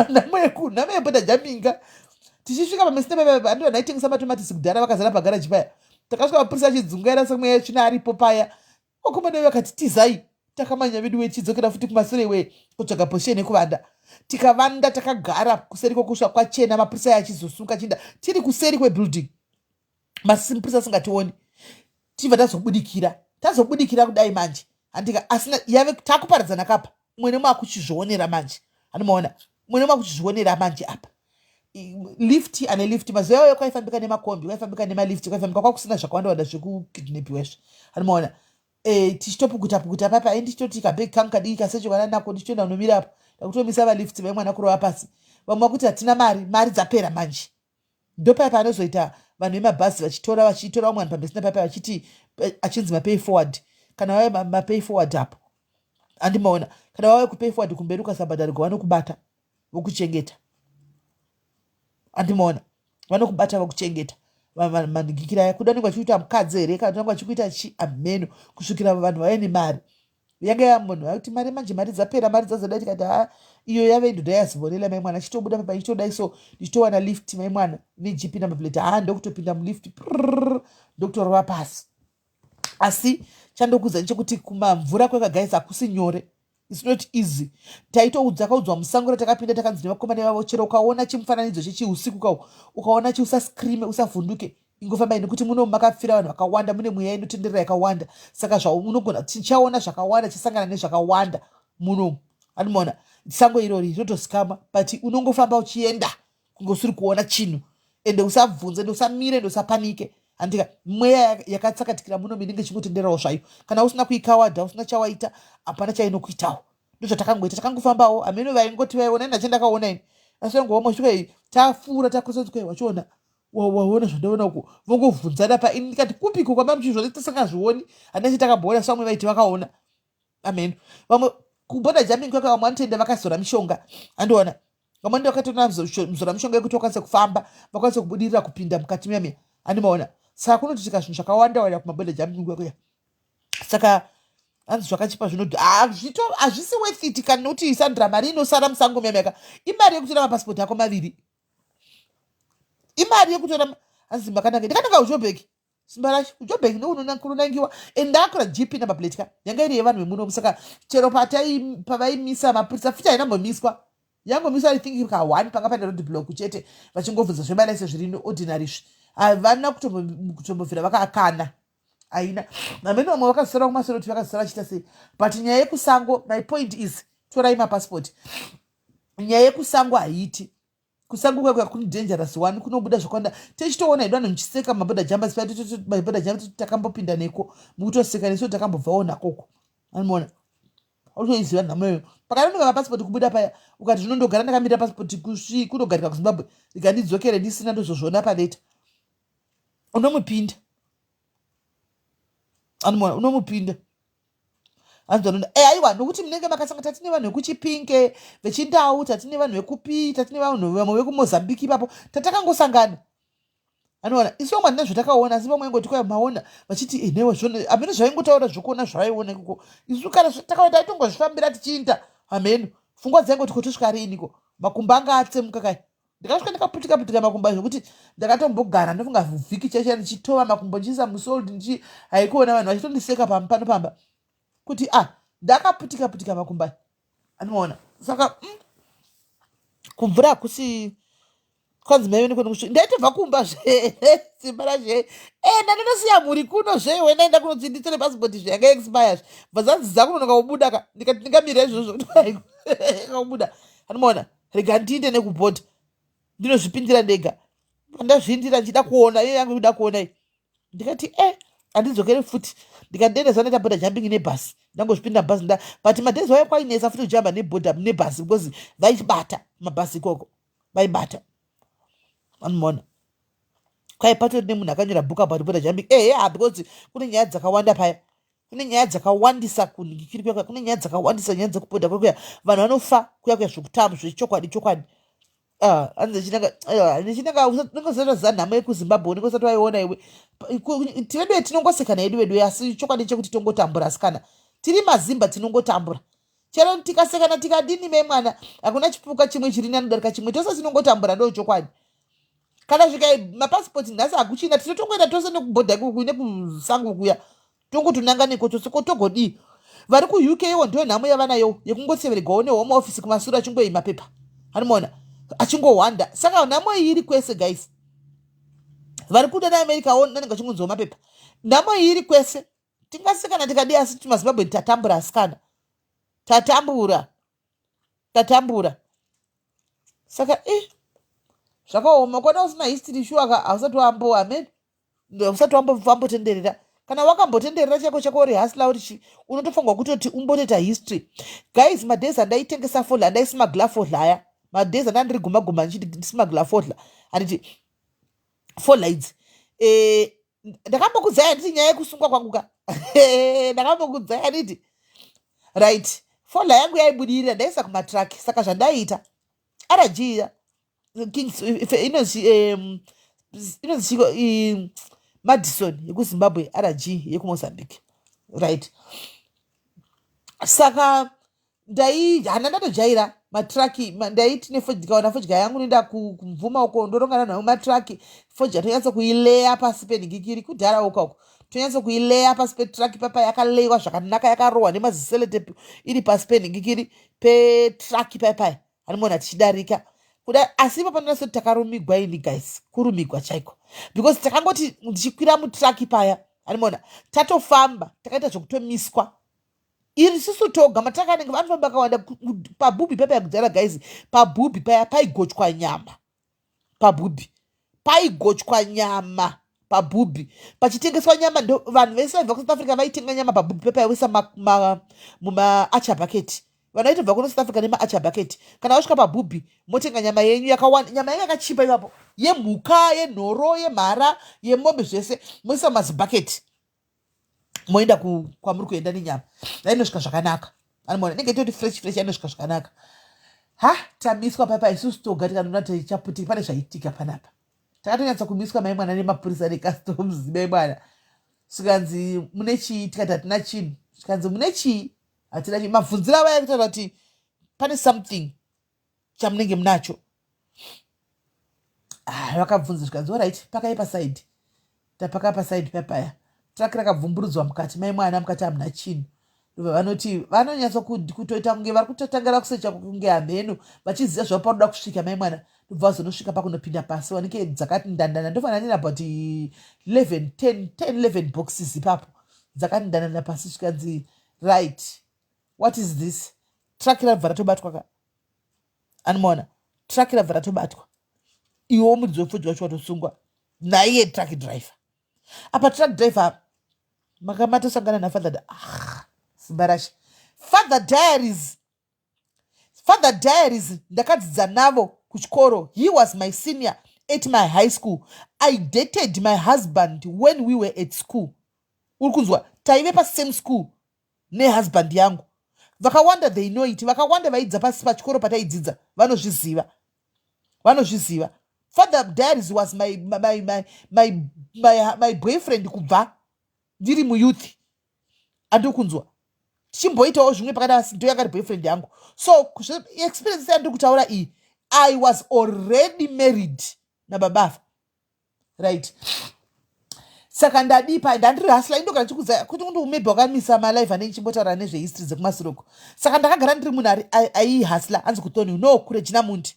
nhamo yebhodha jaminga. Tichisvika paMesina paya, andi vanhu aitengesa matomatisi kudhara vakazara pagaraji paya. Takasvika mapurisa achidzungaira semweya yetsvina aripo paya. Vakomana vakati, "Tizai." Takamanya vedu wechidzokera futi kumasure we kutsvaga position yekuvanda. Tikavanda, takagara kuseri kwokusva kwachena, mapurisa aya achizosunga chinda tiri kuseri kwebuilding, mapurisa asingationi. Tibva tazobudikira, tazobudikira kudai manje, handika asina yave takuparadzana kapa. Umwe nemwe akuchizvionera manje, anomaona umwe nemwe akuchizvionera manje apa. Lift ane lift, mazuva iwayo kwaifambika nemakombi, kwaifambika nemalift, kwaifambika, kwakusina zvakawanda wanda zvekukidnapiwa izvi, anomaona. Tichitopukuta pukuta papa, ai ndichitoti kabhegi kangu kadiki kasecho kana nako, ndichitoenda kunomira apo, ndakutomisa valift vaimwana kurova pasi. Vamwe vakuti hatina mari, mari dzapera manje. Ndopaya panozoita vanhu vemabhazi vachitora, vachitora vamwe vanhu paMesina papa, vachiti achinzi mapay forward. Kana vave mapay forward apo, handimaona, kana vave kupay forward kumberi, ukasabhadharigwa vanokubata vokuchengeta. Handimaona, vanokubata vokuchengeta. Manhingikira aya kuda vanenge vachikuita mukadzi here, kana vanenge vachikuita chi amheno, kusvikira vanhu vave nemari. Yanga yamunhu vakuti mari manje, mari dzapera, mari dzazodai. Tikati, ha, iyo yave ndoda yazivonela mai mwana. Achitobuda papa, ichitodai so, ndichitowana lift mai mwana neGP number plate. Ha, ndokutopinda mulift, ndokutorova pasi. Asi chandokuudza nechekuti kumamvura kweka guys hakusi nyore, it's not easy. Taitoudza, kaudzwa musango ratakapinda, takanzi nevakomana vavo, "Chero ukaona chimufananidzo chechiusiku kau, ukaona chi, usascreame, usavhunduke, ingofambai, nekuti muno makapfira vanhu vakawanda, mune mweya inotenderera yakawanda. Saka zvaunogona tichaona zvakawanda, chasangana nezvakawanda munomu." Anomaona sango irori rinotosikama, but unongofamba uchienda kunge usiri kuona chinhu. Ende usabvunze, ende usamire, ende usapanike, handika mweya yakatsakatikira muno inenge ichingotenderawo zvayo. Kana usina kuikawadha, usina chawaita, hapana chainokuitawo. Ndozvatakangoita, takangofambawo hameno. Vaingoti vaiona, ini ndachandakaona ini, asi vangovamasvika tafura takosotswa, wachiona, waona zvandaona uko, vongovhunzana pa. Ini ndikati, "Kupiko kwamamuchizvona?" Tisingazvioni, handina chitakamboona. Samwe vaiti vakaona, ameno vamwe. Kuborder jumping kwake vamwe vanotoenda vakazora mishonga, andiona vamwe ndo vakatoona muzora mishonga yekuti vakwanise kufamba, vakwanise kubudirira kupinda mukati muyamia, andimaona. Saka kunotoitika zvinhu zvakawanda wanda kumaborder jumping kwekuya. Saka hanzi zvakachipa zvinoti hazvisi worth it kana nokuti, Sandra, mari inosara musango muyamiyaka imari yekutora mapasipoti ako maviri, imari yekutora. Hanzi makanaka, ndakananga kuJobek, simba racho kuJobek ndokunonangiwa. And ndakakora GP number plate ka, yanga iri yevanhu vemunomu. Saka chero pavaimisa mapurisa futi, hainambomiswa, yangomiswa, I think, ka one panga pane road block chete, vachingobvunza zvemalaise zviri ordinary izvi. Havana kutombobvira vakakana, haina hamene. Vamwe vakazosara kumasoro kuti vakazosara vachiita sei. But nyaya yekusango, my point is, torai mapasipoti. Nyaya yekusango haiiti. Kusango kwekuya kune dangerous one, kunobuda zvakawanda. Tichitoona hedu vanhu muchiseka maborder jumpers, maborder jumpers takambopinda neko, mukutoseka nesu takambobvawo nakoko, anomuona utoiziva nhamo iyoyo. Pakanonoka mapasipoti kubuda paya, ukati zvinondogara ndakamirira pasipoti kunogarika kuZimbabwe, ndikandidzokere ndisina, ndozozviona paleta, unomupinda, anomuona unomupinda. Hanzi vanoda aiwa, nokuti munenge makasanga. Tatine vanhu vekuChipinge, vechindau, tatine vanhu vekupi, tatine vanhu vamwe vekuMozambique ipapo, tatakangosangana, anoona. Isu vamwe handina zvatakaona, asi vamwe ingoti kwai maona vachiti enewe zvona hameno zvaingotaura zvokuona zvavaiona ikoko. Isu kana takaona taitongozvifambira tichiinda hameno, pfungwa dzaingoti kotosvika riiniko? Makumbo anga atsemuka kai. Ndakasvika ndikaputika putika makumbo, zvekuti ndakatombogara, ndofunga vhiki chaicha, ndichitova makumbo ndichiisa musalt, ndichi haikuona vanhu vachitondiseka pano pamba kuti ah, ndakaputika putika makumbo, anoona. Saka kumvura hakusi kwanzi maive nekwenda. Ndaitobva kumba zve, simba razve, ndandinosiya mhuri kuno zve, wendaenda kunoti nditore pasipoti zve, yanga expire zve, bva zanzi dzakunonoka kubuda ka. Ndikati ndingamira izvozvo kakubuda, anomaona. Rega ndiinde nekubhodha, ndinozvipindira ndega. Ndazviindira ndichida kuona iye yangu kuda kuona iyi. Ndikati handidzokere futi. Ndikati ndaita border jumping nebhasi, ndangozvipinda mubhasi nda. But madays waya kwainetsa futi kujamba nebhodha nebhasi, because vaibata mabhasi ikoko, vaibata, anomaona. Kwai patori nemunhu akanyora book about border jumping. Ehe, because kune nyaya dzakawanda paya, kune nyaya dzakawandisa kunhikiri kuya, kune nyaya dzakawandisa, nyaya dzekubhodha kwekuya, vanhu vanofa kuya kuya zvekutamba zvechokwadi chokwadi. Hanzi chinanga unenge nhamo yekuZimbabwe, unenge usati waiona iwe. Tiveduwe tinongosekana yedu vedu, asi chokwadi chekuti tongotambura. Asi kana tiri mazimba tinongotambura, chero tikasekana tikadini memwana, hakuna chipuka chimwe chiri nanodarika chimwe, tose tinongotambura, ndo chokwadi. Kana svika mapasipoti nhasi hakuchina, tinotongoenda tose nekubhodha ikuku nekusango kuya, tongotonanga neko tose. Kotogodii? Vari kuUK iwo ndo nhamo yavanayo yekungoseveregwawo neHome Office kumasure, achingoyi mapepa, anomaona achingohwanda. Saka nhamo iyi iri kwese, guys. Vari kuda neAmerica wo nanenge achingonzwawo mapepa. Nhamo iyi iri kwese. Tingasekana tikadii, asi timaZimbabwe tatambura, asikana, tatambura, tatambura. Saka zvakaoma. Kwana usina history shuwa ka, hausati wambo, amen, usati wambotenderera. Kana wakambotenderera chako chako, uri hustler, uri chi, unotofanirwa kutoti umbotoita history. Guys, madays andaitengesa fodya, andaismuggla fodya aya, madays anda ndiri guma guma ndichismuggla fodya, handiti fodya idzi, ndakambokudzai, handiti, nyaya yekusungwa kwangu ka? Ndakambokudzai, handiti? Right, fodya yangu yaibudirira, ndaisa kumatraki. Saka zvandaiita, RG iya, Kings inonzi, inonzi chiko, Madison yekuZimbabwe, RG yekuMozambique, right? Saka ndai hana ndatojaira matraki. Ndaiti ndikaona fodya yangu, noenda kumvuma uko, ndorongana nayo matraki, fodya tonyatsa kuileya pasi penhingikiri kudhara uka uko, tonyatsa kuileya pasi petraki papa, yakaleyiwa zvakanaka, yakarohwa nemazisellotape, iri pasi penhingikiri petraki paipai, hanimona tichidarika kuda. Asi ipapo ndinasoti takarumigwa ini, guys, kurumigwa chaiko, because takangoti ndichikwira mutraki paya, hanimona, tatofamba, takaita zvekutomiswa iri sisu toga. Matraki anenge vanofamba akawanda pabhubhi paya kudhara, guys. Pabhubhi paya paigochwa nyama, pabhubhi paigochwa nyama, pabhubhi pachitengeswa nyama. Ndo vanhu vese vaibva kuSouth Africa vaitenga nyama pabhubhi pepa, vaisa mumaatchar bucket. Vanhu vaitobva kuno South Africa nemaatchar bucket. Kana vasvika pabhubhi, motenga nyama yenyu yakawanda, nyama yanga yakachipa ipapo, yemhuka, yenhoro, yemhara, yemombe, zvese, moisa mumazibhaketi, moenda kwamuri kuenda nenyama, vainosvika zvakanaka. Anomaona inenge itoti fresh fresh, yanosvika zvakanaka. Ha, tamiswa papa isusu toga, tikanoona tichaputika, pane zvaitika panapa. Takatonyatsa kumiswa mai mwana nemapurisa necustoms mai mwana. Zvikanzi mune chii? Tikati hatina chinhu. Zvikanzi mune chii? Hatina chii. Mabvunziro avo aikutaura kuti pane something chamunenge munacho. Ah, vakabvunza zvikanzi orit, pakai pasaidi. Tapaka pasaidi papaya, truck rakabvumburudzwa mukati mai mwana, mukati hamuna chinhu. Ndobva vanoti vanonyatsa kutoita kunge vari kutotangira kusecha, kunge hamheno vachiziva zvavo panoda kusvika mai mwana. Ndobva vazonosvika pakunopinda pasi, wanike dzakati ndandana, ndofanira ndina about 11, 10, 10, 11 boxes ipapo dzakati ndandana pasi. Zvikanzi right, what is this? Truck rabva ratobatwa ka, anomaona truck rabva ratobatwa. Iwo muridzi wefodya wacho watosungwa naiye truck driver. Apa truck driver makamatosangana naFather. Ah, simba rashe. Father Diaries, Father Diaries, ndakadzidza navo kuchikoro. He was my senior at my high school. I dated my husband when we were at school. Uri kunzwa? Taive pasame school nehusband yangu. Vakawanda, they know it. Vakawanda vaidza pasi pachikoro pataidzidza vanozviziva, vanozviziva. Father Diaries was my boyfriend kubva ndiri muyouth. Andiri kunzwa? Tichimboitawo zvimwe pakati, asi ndo yakari boyfriend yangu. So experience yandiri kutaura iyi, I was already married nababa, right? Saka ndadipa ndandiri hustler. Indogara ndichikudza kuti kundi maybe wakamisa malive anenge chimbotaura nezvehistory dzekumasiroko. Saka ndakagara ndiri munhu aihustler. Hanzi kuToni no kuRegina Mundi.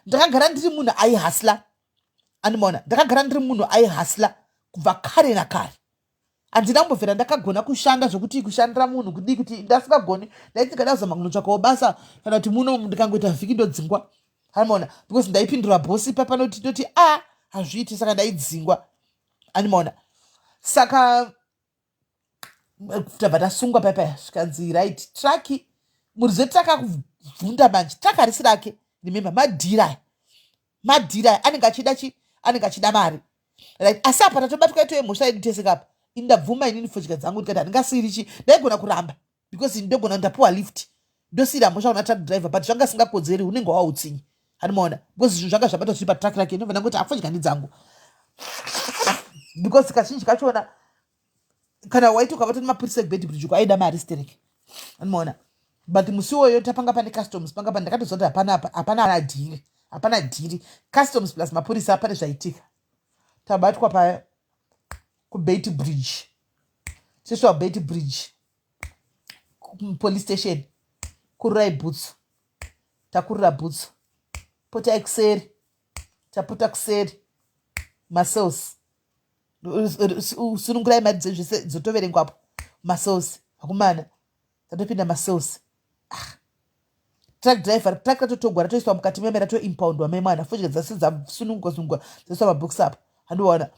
Ndakagara ndiri munhu aihustler, andimaona? Ndakagara ndiri munhu aihustler kubva kare nakare. Handina kumbobvira ndakagona kushanda zvokuti kushandira munhu kudii, kuti ndasingagoni. Ndaiti ndikada kuzama kunotsvakawo basa kana kuti muno, ndikangoita vhiki ndodzingwa, animaona? Because ndaipindura bhosi papanoti toti a hazviiti, saka ndaidzingwa, animaona? Saka tabva tasungwa paipai. Zvikanzi right, truck, muridzi wetruck akubvunda manje. Truck harisi rake, remember, madhiri aya, madhiri aya. Anenge achida chi anenge achida mari, right? Asi apa tatobatwa, itoye mhosva yedu tese kapa. Ini ndabvuma inini fodya dzangu, ndikati handingasiyiri chi. Ndaigona kuramba because ndogona ndapiwa lift, ndosiyira mhosva kuna truck driver, but zvanga singakodzeri, unenge wautsinyi, handimaona? Because zvinhu zvanga zvabatwa zviri patruck rake. Ndobva ndangoti afodya ndidzangu, because kazhinji kachona kana waiti ukabata nemapurisa ekuBeitbridge uko, aida mari stereke, andimaona? But musi iwoyo tapanga pane customs, panga pane, ndakatoziva kuti hapana, hapana dhiri, hapana dhiri. Customs plus mapurisa, pane zvaitika. Tabatwa pa kuBeitbridge, tiswa Beitbridge police station. Kururai bhutsu, takurura bhutsu, potai kuseri, tapota kuseri macells. Sunungurai mari dzenyu zvese dzotoverengwapo macells. Hakumana, tatopinda macells. Ah. Truck driver, truck ratotogwa, ratoiswa mukati meme, ratoimpoundwa memwana. Fodya dzase dzasunungwa sunungwa, dzaiswa mabhokisi apa, handiona?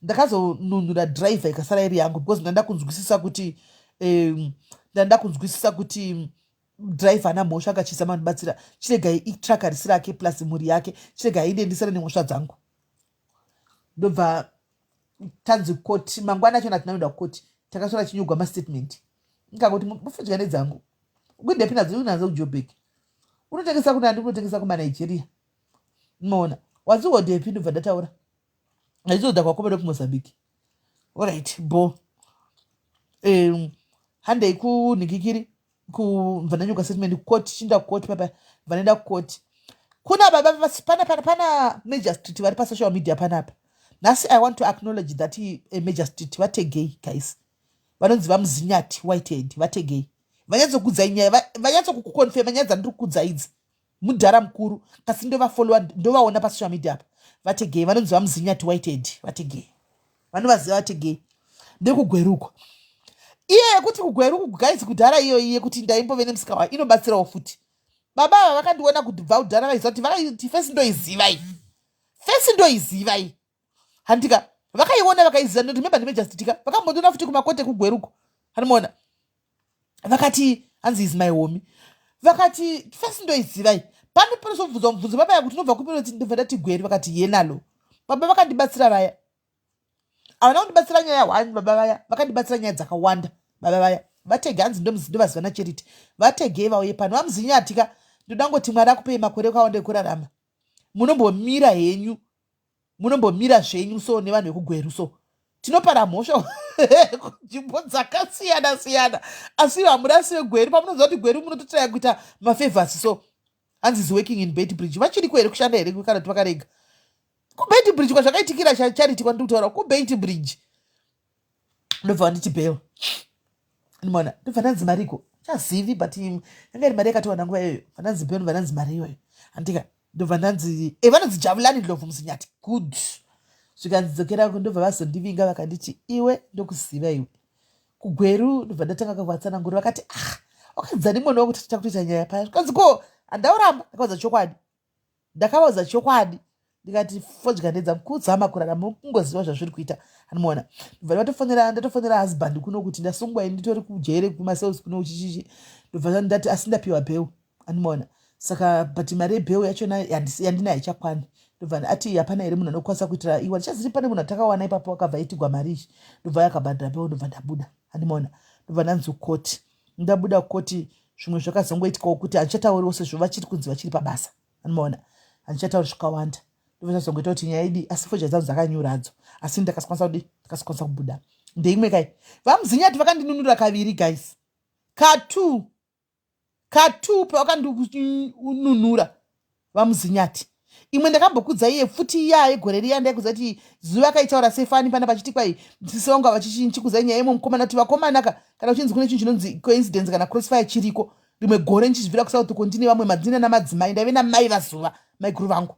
Ndakazonunura driver, ikasara iri yangu, because ndanda kunzwisisa kuti driver ana mhosva akachisa mandibatsira. Chiregai, itruck harisi rake, plus mhuri yake. Chiregai inde, ndisare nemhosva dzangu. Ndobva tanzi koti mangwana achona tinoenda kukoti. Takasora chinyogwa mastatement, ndikangoti mufudya nedzangu kuindepi nadzo, unadzo kuJobek, unotengesa kunandi, unotengesa kumaNigeria, unoona wadzihodhepi. Ndobva ndataura aizodha kwakomera kuMozambique. Alright, bo handei kunhikikiri kubva ndanyogwa statement kukoti. Chinda kukoti papa, bva ndaenda kukoti. Kuna baba pana Major Street vari pasocial media panapa nhasi. I want to acknowledge that Major Street vategei, guys, vanonzi vaMuzinyati Whitehead. Vategei, vanyatsokudzai nyaya, vanyatsokuconfirma nyaya dzandiri kukudza idzi. Mudhara mukuru, kasi ndovafollowa, ndovaona pasocial media apa. Vategei, vanonzi vaMuzinyati Whitehead. Vategei, vanovaziva. Vategei, ndekugweruko iye yekuti kugweruku, guys. Kudhara iyoyi yekuti ndaimbove nemusika wayo inobatsirawo futi. Baba ava vakandiona kubva kudhara, vaiziva kuti vakaiti face ndoiziva iyi, face ndoiziva iyi, handika? Vakaiona, vakaiziva. Remember, ndiMajor Street ka. Vakambondiona futi kumakote kugweruko, handimaona? Vakati hanzi is my homie. Vakati face ndoiziva iyi. Pane panozobvunzwa mubvunzo baba yakuti unobva kupi, ndobva ndati Gweru. Vakati yenalo. Baba vakandibatsira vaya. Havana kundibatsira nyaya one baba vaya, vakandibatsira nyaya dzakawanda baba vaya. Vatege hanzi ndovaziva naCharity. Vategei vauye pano. VaMuzinyati ka, ndoda ngoti Mwari akupei makore akawanda ekurarama. Munombomira henyu, munombomira zvenyu so nevanhu vekuGweru so. Tinopara mhosva kunzvimbo dzakasiyana siyana, asi hamurasi veGweru. Pamunoziva kuti Gweru munototraya kuita mafavors so. Hanzi is working in Beitbridge. Vachiriko here kushanda here kana kuti vakarega? KuBeitbridge kwazvakaitikira Charity kwandiri kutaura, kuBeitbridge. Ndobva vanditi bail. Ndimona ndobva ndanzi mariko chazivi, but yanga iri mari yakatowana nguva iyoyo. Bva ndanzi bail, ndobva ndanzi mari iyoyo handika. Ndobva ndanzi vanonzi Javulani Ndlovu Muzinyati. Good. Zvikanzi dzokerako. Ndobva vazondivinga, vakanditi, "Iwe, ndokuziva iwe kuGweru." Ndobva ndatanga kuvatsanangura, vakati, "Ah, wakadzani mwana wakuti takutoita nyaya paya." Zvikanzi, "Ko handauramba?" Ndakaudza chokwadi, ndakavaudza chokwadi, ndikati fodya ndedza kurarama kungoziva zvazviri kuita. Anomuona, ndobva ndatofonera, ndatofonera husband kuno kuti ndasungwa ini, nditori kujere kumacells kuno, chichichi. Ndobva ndati asi ndapiwa bail, anomuona. Saka but mari yebail yachona yandinayo haichakwani. Ndobva ati, "Hapana here munhu anokwanisa kuitira iwa?" Ndichaziti pane munhu atakawana ipapo, akabva aitigwa mari ichi, ndobva yakabhadhara bail, ndobva ndabuda, handimaona. Ndobva ndanzi koti ndabuda koti zvimwe zvakazongoitikawo kuti handichatauriwo sezvo vachiri kunzi vachiri pabasa, anomaona. Handichatauri zvakawanda. Ndobva zvazongoita kuti nyaya idi, asi fodya dzangu dzakanyuradzo, asi ndakasakwanisa kudi, ndakasakwanisa kubuda. Ndeimwe kai, VaMuzinyati vakandinunura kaviri, guys, katu katu pavakandinunura VaMuzinyati. Imwe ndakambokudza iye futi iya yegore riya, ndaikudza kuti zuva akaitaura sefani pana pachiti kwai sisi vangu vachichikuza nyaya yemo mukomana, kuti vakomanaka kana uchinzi kune chinhu chinonzi coincidence kana crossfire chiriko. Rimwe gore ndichizvibvira kuSouth uko, ndine vamwe madzina namadzimai, ndaive namai vazuva, maiguru vangu,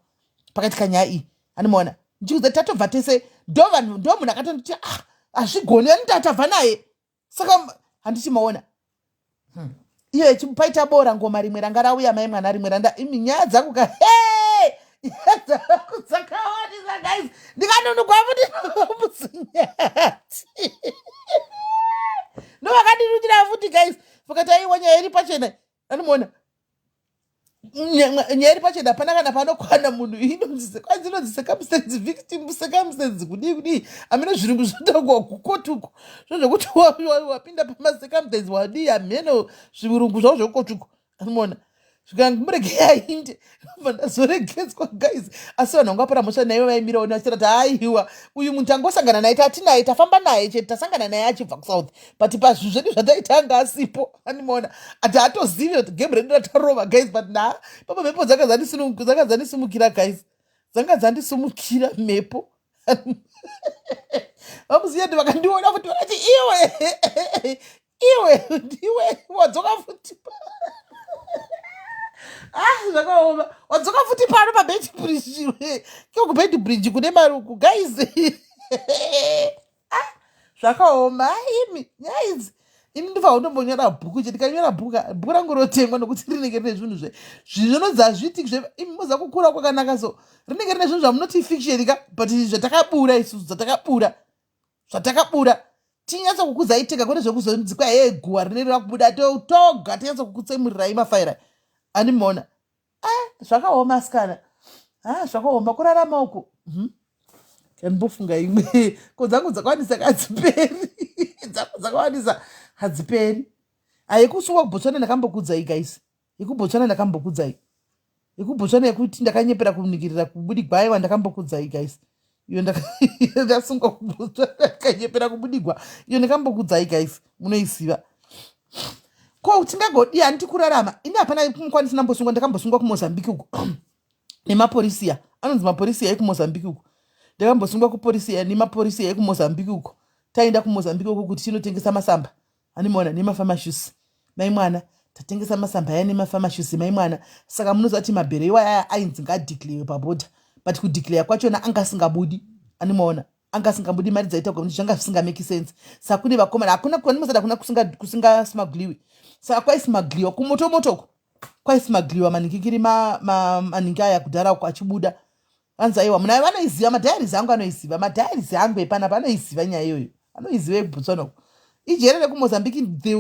pakaitika nyaya iyi, animaona. Ndichikudza tatobva tese, ndo vanhu, ndo munhu akatonditi, "Ah, hazvigoni." Anoti atabva naye, saka handiti maona. Iyo paita bora ngoma rimwe ranga rauya mai mwana, rimwe randa imi nyaya dzangu ka, nyaya dzangu dzakawandisa, guys. Ndikanunugwa futi Muzinyati, ndo vakandinunira futi, guys. Vakati, "Aiwa, nyaya iri pachena." Anomuona, nyaya iri pachena, hapana kana panokwana munhu. Inonzi kwanzi inonzi circumstance, victim circumstance, kudii kudii, hameno zvirungu zvotaurwa kukotuko zvo zvekuti wapinda pamacircumstance wadii, hameno zvirungu zvavo zvokotuko, anomuona. Zvikanzi murege ainde, bva ndazoregedzwa, guys. Asi vanhu vanga vapara mhosva naivo vaimirawo vachitaura kuti, "Aiwa, uyu munhu tangosangana naye, tatinaye, tafamba naye chete, tasangana naye achibva kuSouth, but pazvinhu zvedu zvataita anga asipo." Animaona ati hatozivi kuti game redu ratarova, guys. But na papa mhepo dzanga dzandisimukira, guys, dzanga dzandisimukira mhepo. VaMuzinyati vakandiona futi, vakati, "Iwe, iwe, ndiwe wadzoka futi. Ah, zvakaoma, wadzoka futi pano paBeitbridge." Kio kuBeitbridge kune maruku, guys. Ah, zvakaoma imi nyaya idzi. Ini ndibva kundombonyora bhuku che, ndikanyora bhuku, bhuku rangu rotengwa nokuti rinenge rine zvinhu zve zvinonzi hazviitiki. Imi moza kukura kwakanaka, so rinenge rine zvinhu zvamunoti fiction ka, but zvatakabura isusu, zvatakabura, zvatakabura, tinyatsa kukudzai tega, kwete zvekuzonzi kwai guhwa rinenge rakubuda toga, tinyatsa kukutsemurirai mafaira, animona. Ah, zvakaoma asikana. Ah, zvakaoma kurarama uku. Kandimbofunga imwe ko, dzangu dzakawandisa hadziperi, dzangu dzakawandisa hadziperi. Hayekusungwa kuBotswana ndakambokudzai, guys, yekuBotswana ndakambokudzai, yekuBotswana yekuti ndakanyepera kunikirira kubudigwa, aiwa, ndakambokudzai, guys. Iyo ndasungwa kuBotswana, ndakanyepera kubudigwa, iyo ndakambokudzai, guys, munoiziva. Ko tingagodi handiti kurarama? Ini hapana kumukwanisi ndambosungwa. Ndakambosungwa kuMozambique uku nemaporisia, anonzi maporisia ekuMozambique uku. Ndakambosungwa kuporisia nemaporisia ekuMozambique uku. Taenda kuMozambique uku kuti tinotengesa masamba, animaona, nemafamashusi, mai mwana. Tatengesa masamba aya nemafamashusi, mai mwana. Saka munoziva kuti mabhere iwaya ainzi ngadeclarewe pabhodha, but kudeclare kwachona anga asingabudi, animaona, anga asingabudi. Mari dzaita kuti zvanga zvisingameki sense. Saka kune vakomana, hakuna kwanosada, hakuna kusingasmugliwi. Saka kwaismugliwa kumotomotoko, kwaismugliwa manikikiri, maningi aya kudhara uko achibuda. Vanzi aiwa, muna vanoiziva madiaries angu, anoiziva madiaries angu epanapa, anoiziva nyaya iyoyo, anoiziva yekuBotswana uko. Ijere rekuMozambique, the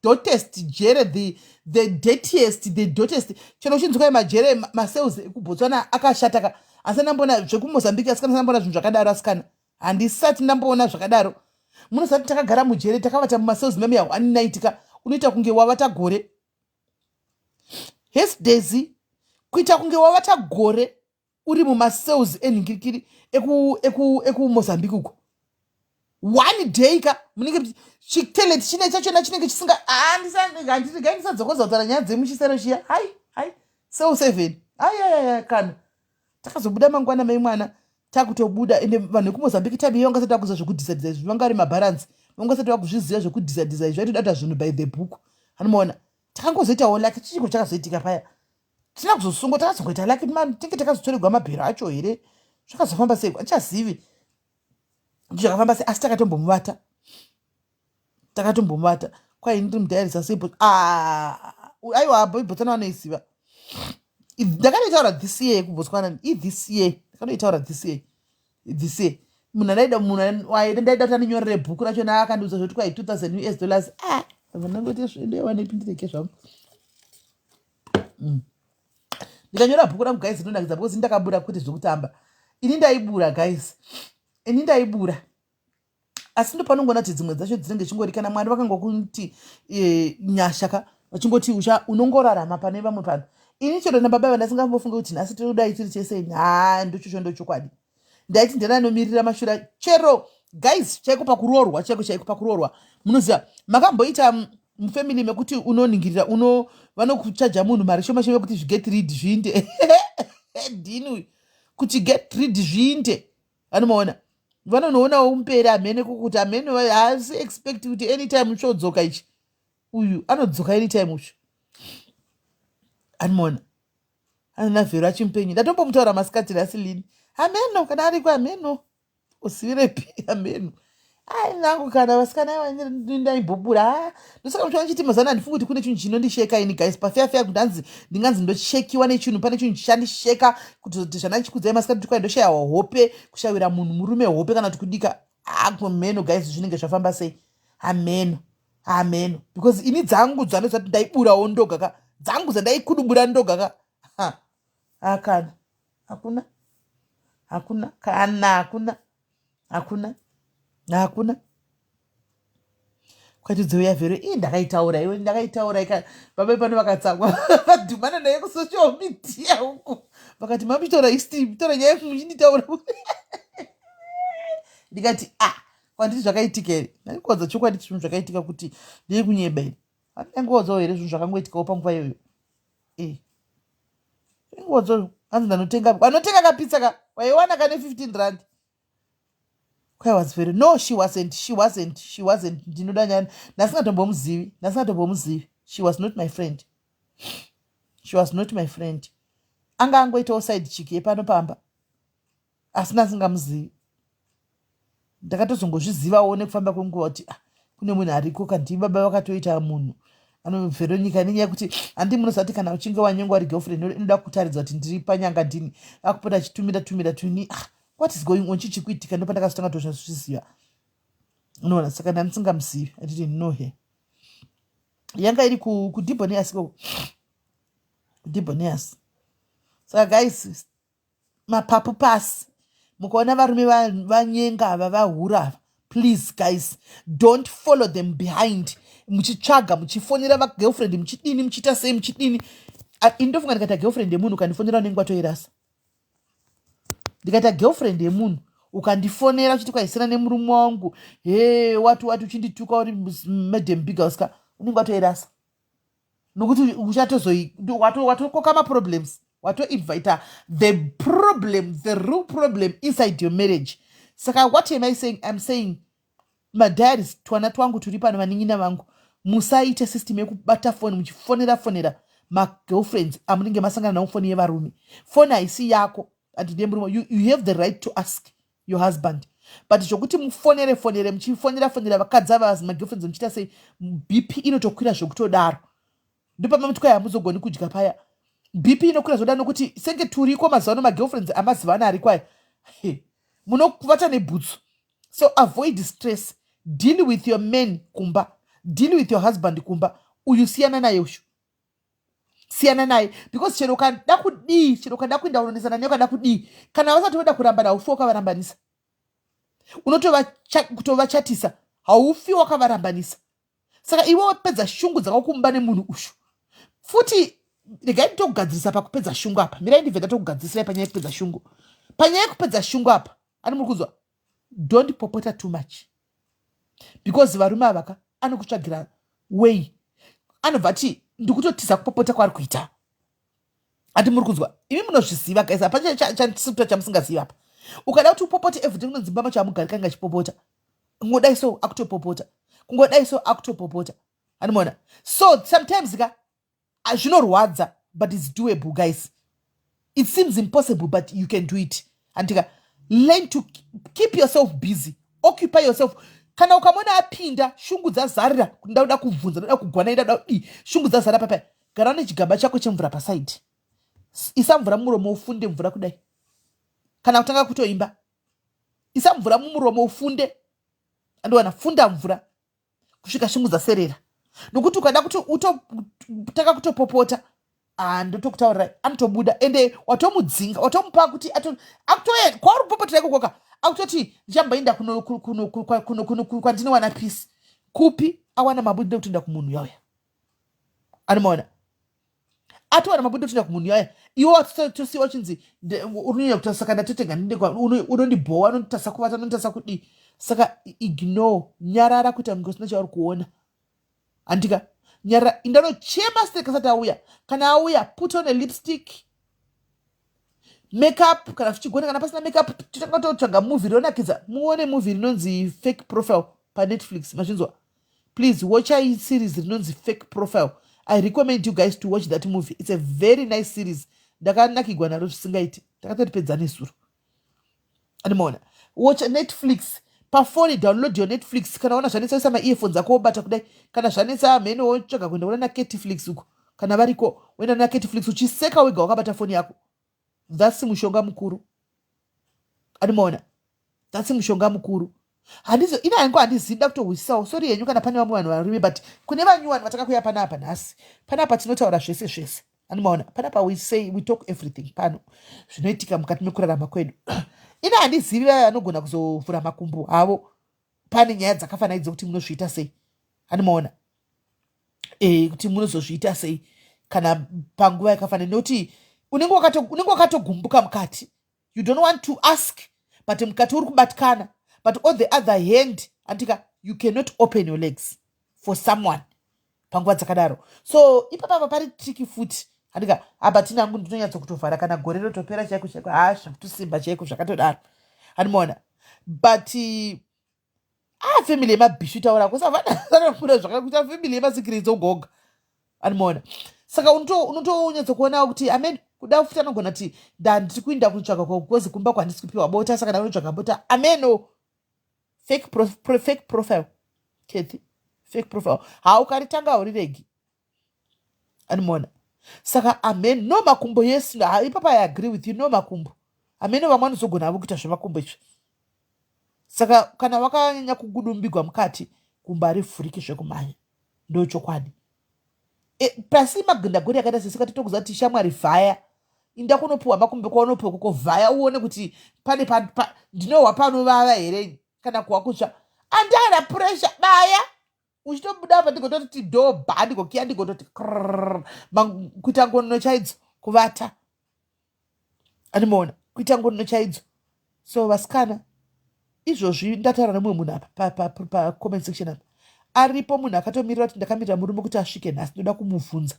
dirtiest jere, the dirtiest, the dirtiest. Chero uchinzwa majere, macells ekuBotswana akashata ka, asi ndamboona zvekuMozambique asikana, ndamboona zvinhu zvakadaro asikana, handisati ndamboona zvakadaro. Munoziva kuti takagara mujere, takavata mumacells memuya one night ka, unoita kunge wavata gore. Hes Daisy, kuita kunge wavata gore uri mumacells enhingirikiri ekuMozambique uko. One day ka, munenge chitoilet chine chachona chinenge chisinga handigai. Ndisadzokoza kutaura nyaya dzemuchisero chiya. Hai hai, cell 7, ai kana takazobuda mangwana, mai mwana, takutobuda. Ende vanhu vekuMozambique time iyo vangasati vakuziva zvekudhisadhisa izvi, vanga vari mabharansi, vangasati vakuzviziva zvekudhisadhisa izvi. Vaitoda kuita zvinhu by the book, anomaona. Takangozoitawo lucky. Chichiko chakazoitika paya, tina kuzosungwa, takazongoita lucky. Tinge takazotorerwa mabhero acho here? Zvakazofamba sei handichazivi zvakafamba sei, asi takatombomuvata, takatombomuvata. Kwai ndiri mudiaries sei? Ah, aiwa, Botswana vanoiziva. Ndakanoitaura this year kuBotswana, ithis year ndakanoitaura, this year, this year. Munhu andaida, munhu ndaida kuti andinyorere bhuku racho, naakandiudza zvoti kwai US$2000. Ah, ndangoti ndoiwanepi? Ndireke zvangu. Ndikanyora bhuku rangu, guys, rinonakidza because ndakabura, kwete zvekutamba. Ini ndaibura, guys, ini ndaibura, asi ndopanongoona kuti dzimwe dzacho dzinenge chingori kana Mwari vakangokuti nyasha ka, vachingoti usha unongorarama pane vamwe pano. Ini chero nababa vandasingambofunge kuti nhasi tiri kudai tiri chese. Ha, ndochocho, ndochokwadi. Ndaiti ndinanomirira mashura chero, guys, chaiko pakuroorwa, chaiko chaiko pakuroorwa. Munoziva makamboita mufamily mekuti unoningirira uno vanokuchaja munhu mari shoma shoma kuti zviget rid zviinde ndini uyu kuti get rid zviinde, anomaona vanonoonawo muperi hamene kukuti hamene haasi expect kuti anytime uchodzoka ichi, uyu anodzoka anytime uchu, anomaona anana Vhero achimupenyu. Ndatombomutaura masikati rasilini, hameno kana ariko, hameno usivirepi, hameno. Ai nangu kana vasikana ndaimbobura. Ha, ndosaka muchiona chiti mazana handifungi kuti kune chinhu chinondisheka ini, guys, pafeya kuti hanzi ndinganzi ndoshekiwa nechinhu. Pane chinhu chichandisheka kuti zvandachikudzai masikati kuti kwai ndoshayiwa hope, kushayira munhu murume hope kana kuti kudika hameno, guys, zvinenge zvafamba sei, hameno, hameno, because ini dzangu dzanozati ndaiburawo ndoga ka, dzangu dzandaikudubura ndoga ka. Akana hakuna, hakuna kana, hakuna, hakuna, hakuna. Kwati dzouya Vhero ii, ndakaitaura iwe, ndakaitaura ika baba pano vakatsamwa, vadhumana naye kusocial media uko, vakati mamuchitaura history, mutaura nyaya muchinditaura. Ndikati a ah, kwanditi zvakaitika here? Ndandikuwadza chokwadi, zvinhu zvakaitika kuti ndei kunyeba here? Andingangowadzawo here zvinhu zvakangoitikawo panguva iyoyo? E, ingowadzawo. Hanzi ndanotenga, vanotenga kapizza ka, waiwana kane 15 rand. Kwai was very, no, she wasn't, she wasn't, she wasn't. Ndinoda nyaya, ndasingatombomuzivi, ndasingatombomuzivi. She was not my friend, she was not my friend. Anga angoitawo side chick yepano pamba, asi ndasingamuzivi. Ndakatozongozvizivawo nekufamba kwenguva kuti ah, kune munhu ariko kandi baba vakatoita munhu anoVheronika, nenyaya yekuti handi munoziva kuti kana uchinge wanyengwa uri girlfriend, inoda kutaridza kuti ndiri panyanga, ndini akupota achitumira tumira tuni. Ah, what is going on? Chichi kuitika? Ndopandakazotanga tozvazviziva, unoona. Saka ndandisingamuzivi, I didn't know her. Yanga iri kuDiboneas koko, kuDiboneas. Saka guys, mapapu pasi. Mukaona varume vanyenga ava, vahura ava, please guys, don't follow them behind muchitsvaga, muchifonera vagirlfriend, muchidini, muchiita sei, muchidini. Ini ndofunga ndikaita girlfriend yemunhu, ukandifonera unenge watoirasa. Ndikaita girlfriend yemunhu, ukandifonera uchiti kwaisina nemurume wangu, he, wati wati uchindituka uri Madam Big ka, unenge watoirasa, nokuti uchatozoi watokoka maproblems, watoinvita the problem, the real problem inside your marriage. Saka what am I saying? I'm saying, madiaries, twana twangu turi pano, vanin'ina vangu, musaite system yekubata foni muchifonera fonera magirlfriends amunenge masangana nawo. Foni yevarume, foni haisi yako, handide murume. You have the right to ask your husband, but zvokuti mufonere fonere, muchifonera fonera vakadzi ava, magirlfriends, muchiita sei, BP inotokwira zvekutodaro. Ndopamamuti kwai hamuzogoni kudya paya, BP inokwira zvoda, nokuti senge turiko mazuva ano, magirlfriends amazuva ano ariko aya, munokuvata nebhutsu. So avoid stress. Deal with your man kumba, deal with your husband kumba. Uyu siyana naye, ushu siyana naye, because chero ukada kudii, chero ukada kuenda kunonesana naye, ukada kudii, kana vasati voda kuramba nawo, ufe wakavarambanisa, unotovachatisa. Haufi wakavarambanisa. Saka iwe wapedza shungu dzakakumba nemunhu ushu futi. Regai nditokugadzirisa pakupedza shungu apa. Mirai ndibve ndatokugadzirisirai panyaya yekupedza shungu. Panyaya yekupedza shungu apa, ani muri kunzwa? Don't popota too much, because varume avaka anokutsvagira way, anobva ati ndikutotiza kupopota kwaari kuita. Ati muri kunzwa? Imi munozviziva, guys. Hapana chandisikuta chamusingazivi apa. Ukada kuti upopote everything, unonzi mbama chaamugari kanga achipopota. Kungodai so, akutopopota. Kungodai so, akutopopota. Anomaona? So sometimes ka zvinorwadza, but it's doable, guys. It seems impossible, but you can do it. Andika, learn to keep yourself busy, occupy yourself. Kana ukamona apinda, shungu dzazarira kuti ndauda kubvunza, ndoda kugwana, ndauda kudii, shungu dzazara papa, gara nechigaba chako chemvura pasaidi. Isa mvura mumuromo, ufunde mvura kudai, kana kutanga kutoimba. Isa mvura mumuromo, ufunde. Andiwana funda mvura kusvika shungu dzaserera, nokuti ukada kuti utotanga kutopopota, ndotokutaurirai, anotobuda. Ende watomudzinga, watomupa kuti akutoenda kwauri kupopotera ikokoka. Akutoti ndichamboenda kwandinowana peace. Kupi? Awana mabudo ekutoenda kumunhu yauya. Anomaona? Atowana mabudo ekutoenda kumunhu yauya. Iwe watosiwa uchinzi unonyanya kuta. Saka ndatotega unondibhowa, unonditasa kuvata, unonditasa kudii. Saka ignore, nyarara, kuita kunge usina chauri kuona. Handika, nyarara, indanochema stek asati auya. Kana auya, put on a lipstick, makeup kana zvichigona. Kana pasina makeup, totanga totsvaga movie rinonakidza. Muone movie rinonzi Fake Profile paNetflix. Mazvinzwa? Please watchai series rinonzi Fake Profile. I recommend you guys to watch that movie. It's a very nice series. Ndakanakigwa naro zvisingaiti. Takatoripedza nezuro. Andimaona? Watch Netflix pafoni, download your Netflix. Kana ona zvanetsa, isa maearphones ako, wobata kudai. Kana zvanetsa, mhene wotsvaga kuenda kuona naKetflix uko, kana variko, woenda naKetflix uchiseka wega wakabata foni yako. That's mushonga mukuru. Andimaona? That's mushonga mukuru. Handizo ina hangu, handizivi, da kutohwisisawo. Sorry henyu kana pane vamwe vanhu varume, but kune vanyuwani vatakakuya panapa nhasi, panapa tinotaura zvese zvese. Andimaona? Panapa we say, we talk everything pano zvinoitika mukati mekurarama kwedu. Ina handizivi vaya vanogona kuzovhura makumbo avo pane nyaya dzakafanana idzo, kuti munozviita sei. Andimaona? Kuti munozozviita sei kana panguva yakafanana, nekuti unenge wakatogumbuka mukati. You don't want to ask, but mukati uri kubatikana. But on the other hand, andika, you cannot open your legs for someone panguva dzakadaro. So ipapapa pari tricky futi, handika? Apa tinangu ndinonyatso kutovhara kana gore rotopera chaiko chaiko. Ha, zvekutosimba chaiko, zvakatodaro. Handimaona? But ah, family yemabhishu, taura kusavana zvakakuita family yemasecrets ogoga. Andimaona? Saka unotonyatsokuonawo kuti amen, kuda futi anogona kuti ndandiri kuinda kunotsvaga because kumba kwandisi kupiwa bota, saka ndanotsvaga bota. Ameno. Fake profile, Kathy, fake profile. Ha, ukaritanga hauriregi. Andimaona? Saka amen, no makumbo. Yes, ipapa I agree with you, no makumbo. Amene vamwe vanozogona havo kuita zvemakumbo izvi. Saka kana wakanyanya kugudumbigwa mukati, kumba harivhuriki zvekumhanya. Ndo chokwadi. Pasi magindagori akaita sesika, titokuziva kuti shamwari, vhaya, inda kunopiwa makumbo kwaunopiwa koko. Vhaya uone kuti pane ndinohwa panovava here kana kuhwa kutsva. Andana pressure, baya uchitobuda apa, ndigototi dhobha, ndigokiya, ndigototi kuita ngonono chaidzo, kuvata. Andimaona? Kuita ngonono chaidzo. So vasikana, izvozvi ndataura nemumwe munhu apa pacomment section apa. Aripo munhu akatomirira kuti ndakamirira murume kuti asvike nhasi, ndoda kumubvunza,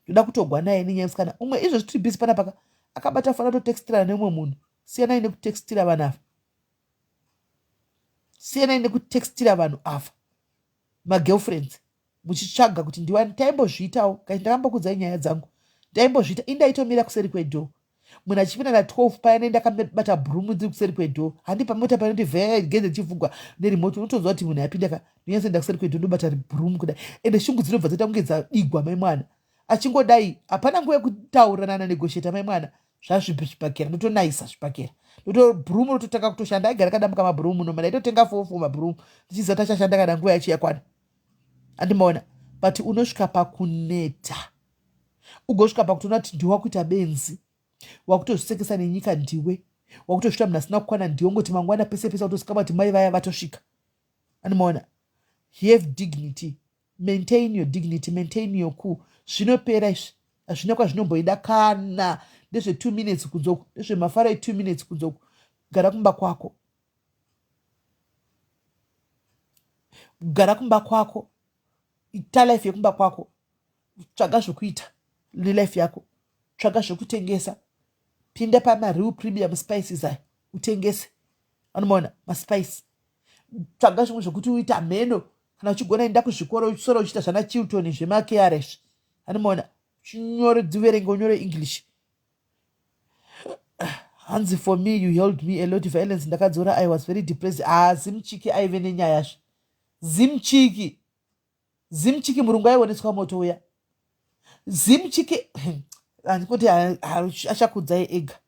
ndoda kutogwa naye nenyaya musikana umwe. Izvozvi tiri busy panapaka, akabata foni, atotextirana nemumwe munhu. Siyanai nekutextira vanhu ava, siyanai nekutextira vanhu ava, magirlfriends, muchitsvaga kuti ndiwani. Taimbozviitawo kai, ndakambokudzai nyaya dzangu. Ndaimbozviita, indaitomira kuseri kwedoor, munhu achipinda na12 paya, ndakabata broom, ndiri kuseri kwedoor. Handi pamota panoti vhe gedhe richivhugwa neremote, unotonzwa kuti munhu apinda ka. Ndonyatsoenda kuseri kwedoor, ndobata broom kudai, ende shungu dzinobva dzaita kunge dzadigwa. Mai mwana achingodai, hapana nguva yekutaurirana nanegotiata. Mai mwana, zvazvibhakera, ndotonaisa zvibhakera, ndoto broom rototanga kutoshanda. Aigara kadambuka mabroom noma, ndaitotenga fofo mabroom ndichiziva tachashanda kana nguva yacho yakwana. Andimaona? But unosvika pakuneta, ugosvika pakutoona kuti ndiwe wakuita benzi, wakutozvisekesa nenyika, ndiwe wakutosvika munhu asina kukwana, ndiwe ngoti mangwana pese pese watosvika kuti mai vaya vatosvika. Animaona, have dignity, maintain your dignity, maintain your cool. Zvinopera izvi, hazvina kwazvinomboenda kana ndezve 2 minutes kunzoku, ndezvemafaro e 2 minutes kunzoku. Gara kumba kwako, gara kumba kwako, ita life yekumba kwako, tsvaga zvekuita nelife yako, tsvaga zvekutengesa, pinda pamareal premium spices aya utengese. Anomaona maspice, tsvaga zvimwe zvekuti uita mheno. Kana uchigona, enda kuzvikoro, usoro uchiita zvana Chilton zvemakeara izvi. Anomaona, chinyore, dziverenge, unyore English. Hanzi, "For me, you held me a lot. Violence ndakadzora. I was very depressed." Ah, Zimchiki aive nenyayazve. Zimchiki, Zimchiki, murungu aioneswa moto uya. Zimchiki, handikuti achakudzai ega,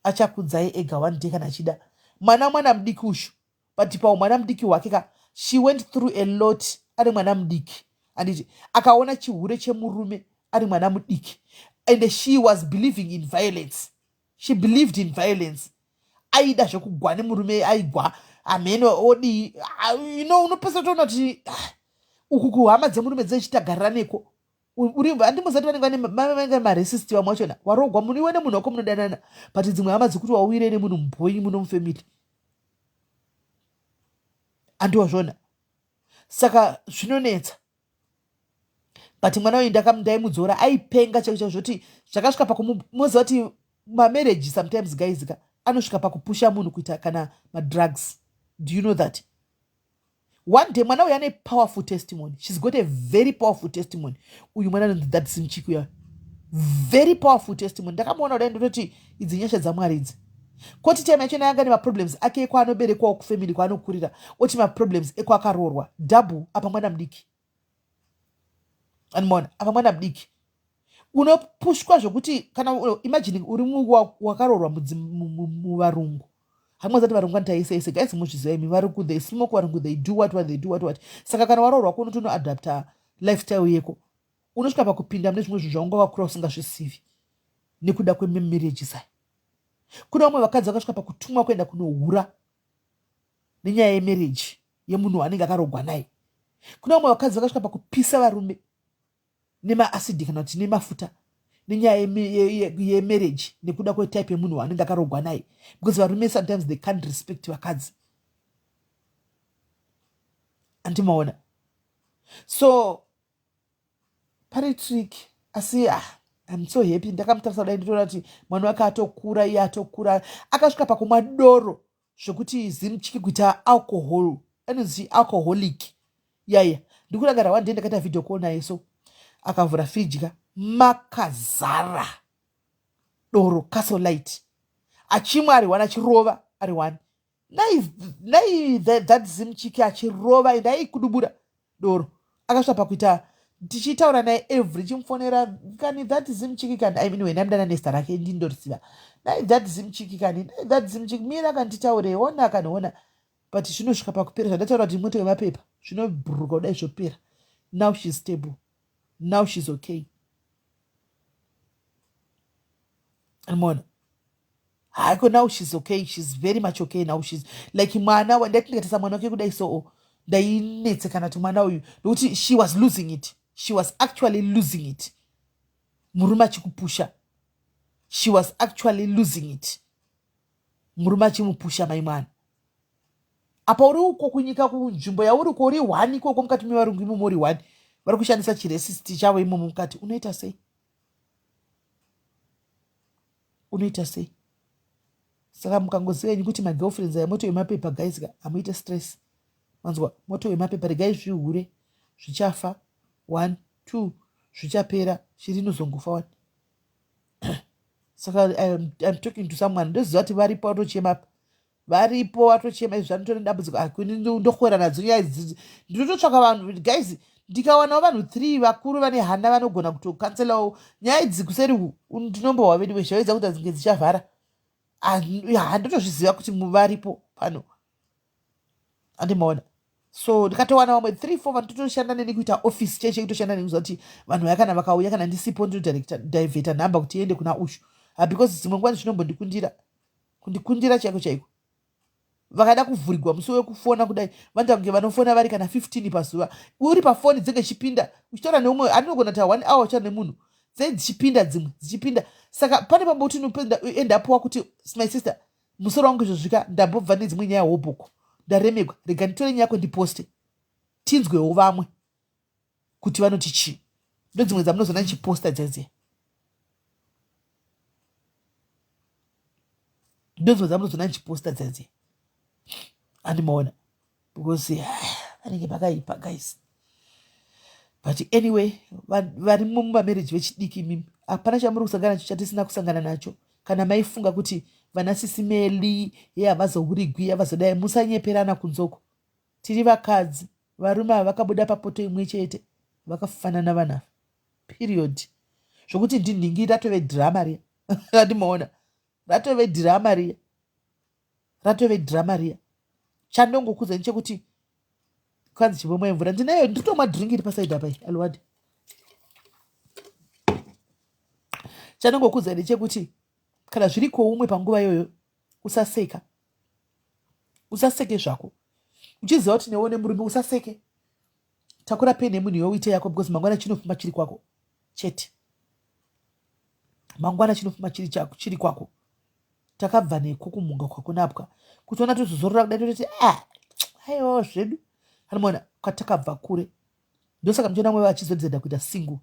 achakudzai ega one day kana achida. Mwana mudiki ushu, but pawo mwana mudiki hwake ka, she went through a lot ari mwana mudiki. Anditi akaona chihure chemurume ari mwana mudiki, and she was believing in violence. She believed in violence. Aida zvekugwa nemurume, aigwa hameno odii. Unopesa toona kuti, ah, uku kuhama dzemurume dzechitagarira neko. Handimuzati vanenge maracist vamwe vachona. Warogwa munhu, iwe nemunhu wako munodanana, but dzimwe hama dzekuti wauire nemunhu mubhoi muno mufamily, handiwazvona. Saka zvinonetsa, but mwana uyu ndaimudzora, aipenga chaiko chaiko, zvoti zvakasvika pakumumoziva kuti mamarriage sometimes, guys ka, anosvika pakupusha munhu kuita kana madrugs. Do you know that one day mwana uyu ane powerful testimony? She's got a very powerful testimony. Uyu mwana anonzi that Simchiki uya, very powerful testimony. Ndakamuona kudai, ndototi idzi nyasha dzaMwari idzi. Koti time yachona yanga nemaproblems ake ekwaanoberekwawo, kufamily kwaanokurira, oti maproblems ekwaakaroorwa double. Apa mwana mudiki, anomaona, apa mwana mudiki unopushwa zvokuti kana imagine uri wakaroorwa muvarungu. Hamwazati varungu vanoita ese ese, guys, muzviziva imi. Varungu, they smoke. Varungu, they do what, what they do, what what. Saka kana waroorwa kunotonoadapta lifestyle yeko, unosvika pakupinda mune zvimwe zvinhu zvaunga wakura usingazvisivi nekuda kwemarriage. Sai kuna vamwe vakadzi vakasvika pakutumwa kuenda kunohura nenyaya yemarriage yemunhu anenge akarogwa naye. Kuna vamwe vakadzi vakasvika pakupisa varume nemaacid kana kuti nemafuta nenyaya yemarriage, nekuda kwetype yemunhu waanenge akarogwa naye, because varume sometimes they can't respect vakadzi. Andimaona, so pari trick, asi, ah, I'm so happy. Ndakamutarisa kudai, nditoona kuti mwana wake atokura, iye atokura, akasvika pakumwa doro zvekuti Zimchiki kuita alcohol, anonzi alcoholic yaya. Ndikurangara one day ndakaita video call naye, so akavhura friji ka, makazara doro, Castle Lite, achimwa ari one, achirova ari one. Nai that Zimchiki achirova, ende aikudubura doro. Akasvika pakuita, tichitaura naye every, chimufonera kani, that Zimchiki kani. I mean, wena mudana nezita rake, ndindoriziva. Nai that Zimchiki kani, nai that Zimchiki, mira kani titaure, ona kani, ona. But zvinosvika pakupera, zvandataura kuti moto wemapepa, zvinobhuruka kudai, zvopera. Now she's stable, now she's okay. Mona haiko, now she's okay, she's very much okay now. She's like mwana, ndati ndikatisa mwana wake kudai, so ndainetsekana kuti mwana uyu, nokuti she was losing it. She was actually losing it. Murume achikupusha, she was actually losing it. Murume achimupusha, mai mwana. Apa uri uko kunyika, kunzvimbo yauri uko, uri one ikoko mukati mevarungu imomo, uri one, vari kushandisa chiracist chavo imomo mukati. Unoita sei? Unoita sei? Saka mukangoziva henyu kuti magirlfriends aya moto wemapepa, guys ka, hamuite stress. Manzwa? Moto wemapepa. Regai zvihure, zvichafa. One two, zvichapera. Chiri inozongofa one. Saka I'm talking to someone. Ndoziva kuti varipo vatochema, varipo vatochema izvi, zvanotora dambudziko. Ndokwera nadzo nyaya idzi, ndinototsvaka vanhu, guys. Ndikawanawo vanhu three vakuru vane hana vanogona kutokanselawo nyaya idzi kuseri, ndinombohwa vedu vezvavedza kuti dzinge dzichavhara. Handotozviziva kuti muvaripo pano, andimaona. So ndikatowana vamwe three four vanototoshanda neni, kuita office chaicho, kutoshanda neni, kuziva kuti vanhu vaya kana vakauya, kana ndisipo, ndinodivheta nhamba kuti iende kuna ushu, because dzimwe nguva zvinombondikundira, kundikundira chaiko chaiko. Vakada kuvhurigwa musi wekufona kudai, vanoita kunge vanofona vari kana 15 pazuva. Uri pafoni dzinge chipinda uchitaura neumwe, anogona kuita one hour uchitaura nemunhu, dzinenge dzichipinda dzimwe dzichipinda. Saka pane pambokuti unopenda end up wakuti, "My sister, musoro wangu izvozvika, ndambobva nedzimwe nyaya hobhoko, ndaremegwa, rega nditore nyaya yako ndiposte, tinzwewo vamwe kuti vanoti chii." Ndodzimwe dzamunozoona ndichiposta dzedziya, ndodzimwe dzamunozoona ndichiposta dzedziya, andimaona, because vanenge vakaipa, guys. But anyway, varimo mumamarriage vechidiki, imimi hapana chamuri kusangana nacho chatisina kusangana nacho. Kana maifunga kuti vana sisimeli ye havazourigwi, havazodai, musanyeperana kunzoko. Tiri vakadzi, varume ava vakabuda papoto imwe chete, vakafanana vanava, period. Zvokuti ndinhingi ratove dhirama riya, andimaona, ratove dhirama riya, ratove dhirama riya. Chandongokuudza nechekuti kwanzi chimbomwai mvura, ndinayo, ndiritomwa drink iri pasaidi apa alwadi. Chandongokuudza ndechekuti kana zviri kwoumwe panguva iyoyo, usaseka, usaseke zvako uchiziva kuti newo nemurume. Usaseke, takura peni yemunhu iwe, uite yako, because mangwana chinofuma chiri kwako chete. Mangwana chinofuma chiri chako, chiri kwako. Takabva neko kumhunga kwakunapwa kutiona tozozorora kudai, tototi, "Ah, aiwawo zvedu." Anomaona kwatakabva kure. Ndosaka muchiona mwe vachizodzeda kuita single,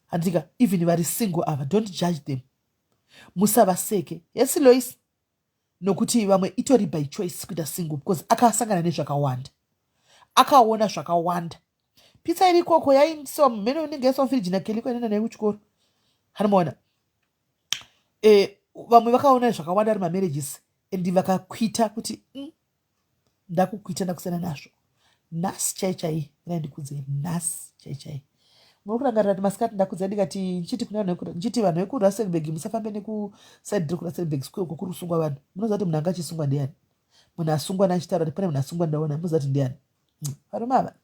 handika? Even vari single ava, don't judge them, musavaseke. Yes, Lois, nokuti vamwe itori by choice kuita single because akasangana nezvakawanda, akaona zvakawanda. Pizza iri ikoko yaisiwa mumene, unenge yaisiwa mufiriji nakeliko inoenda naye kuchikoro, hanomaona. Vamwe vakaona zvakawanda ari mamarriages and vakakwita kuti, Ndakukwita, ndakusiyana nazvo nhasi chai chai." Mirai ndikudzei, nhasi chai chai. Muri kurangarira kuti masikati ndakudzai ndikati, ndichiti kune vanhu, ndichiti vanhu vekuRustenburg musafambe nekusaidi riri kuRustenburg Square uko kuri kusungwa vanhu. Munoziva kuti munhu anga achisungwa ndiani? Munhu asungwa nachitaura kuti pane munhu asungwa ndaona, munoziva kuti ndiani? Varume ava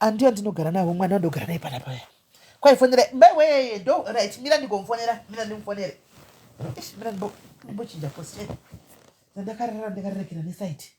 andiyo andinogara navo, mwana wandogara naye panapa kwaifonera maiwe ndo right. Mira ndigomufonera, mira ndimufonere. Ish, mira ndimbochinja position. Ndandakarara, ndakarerekera nesaiti.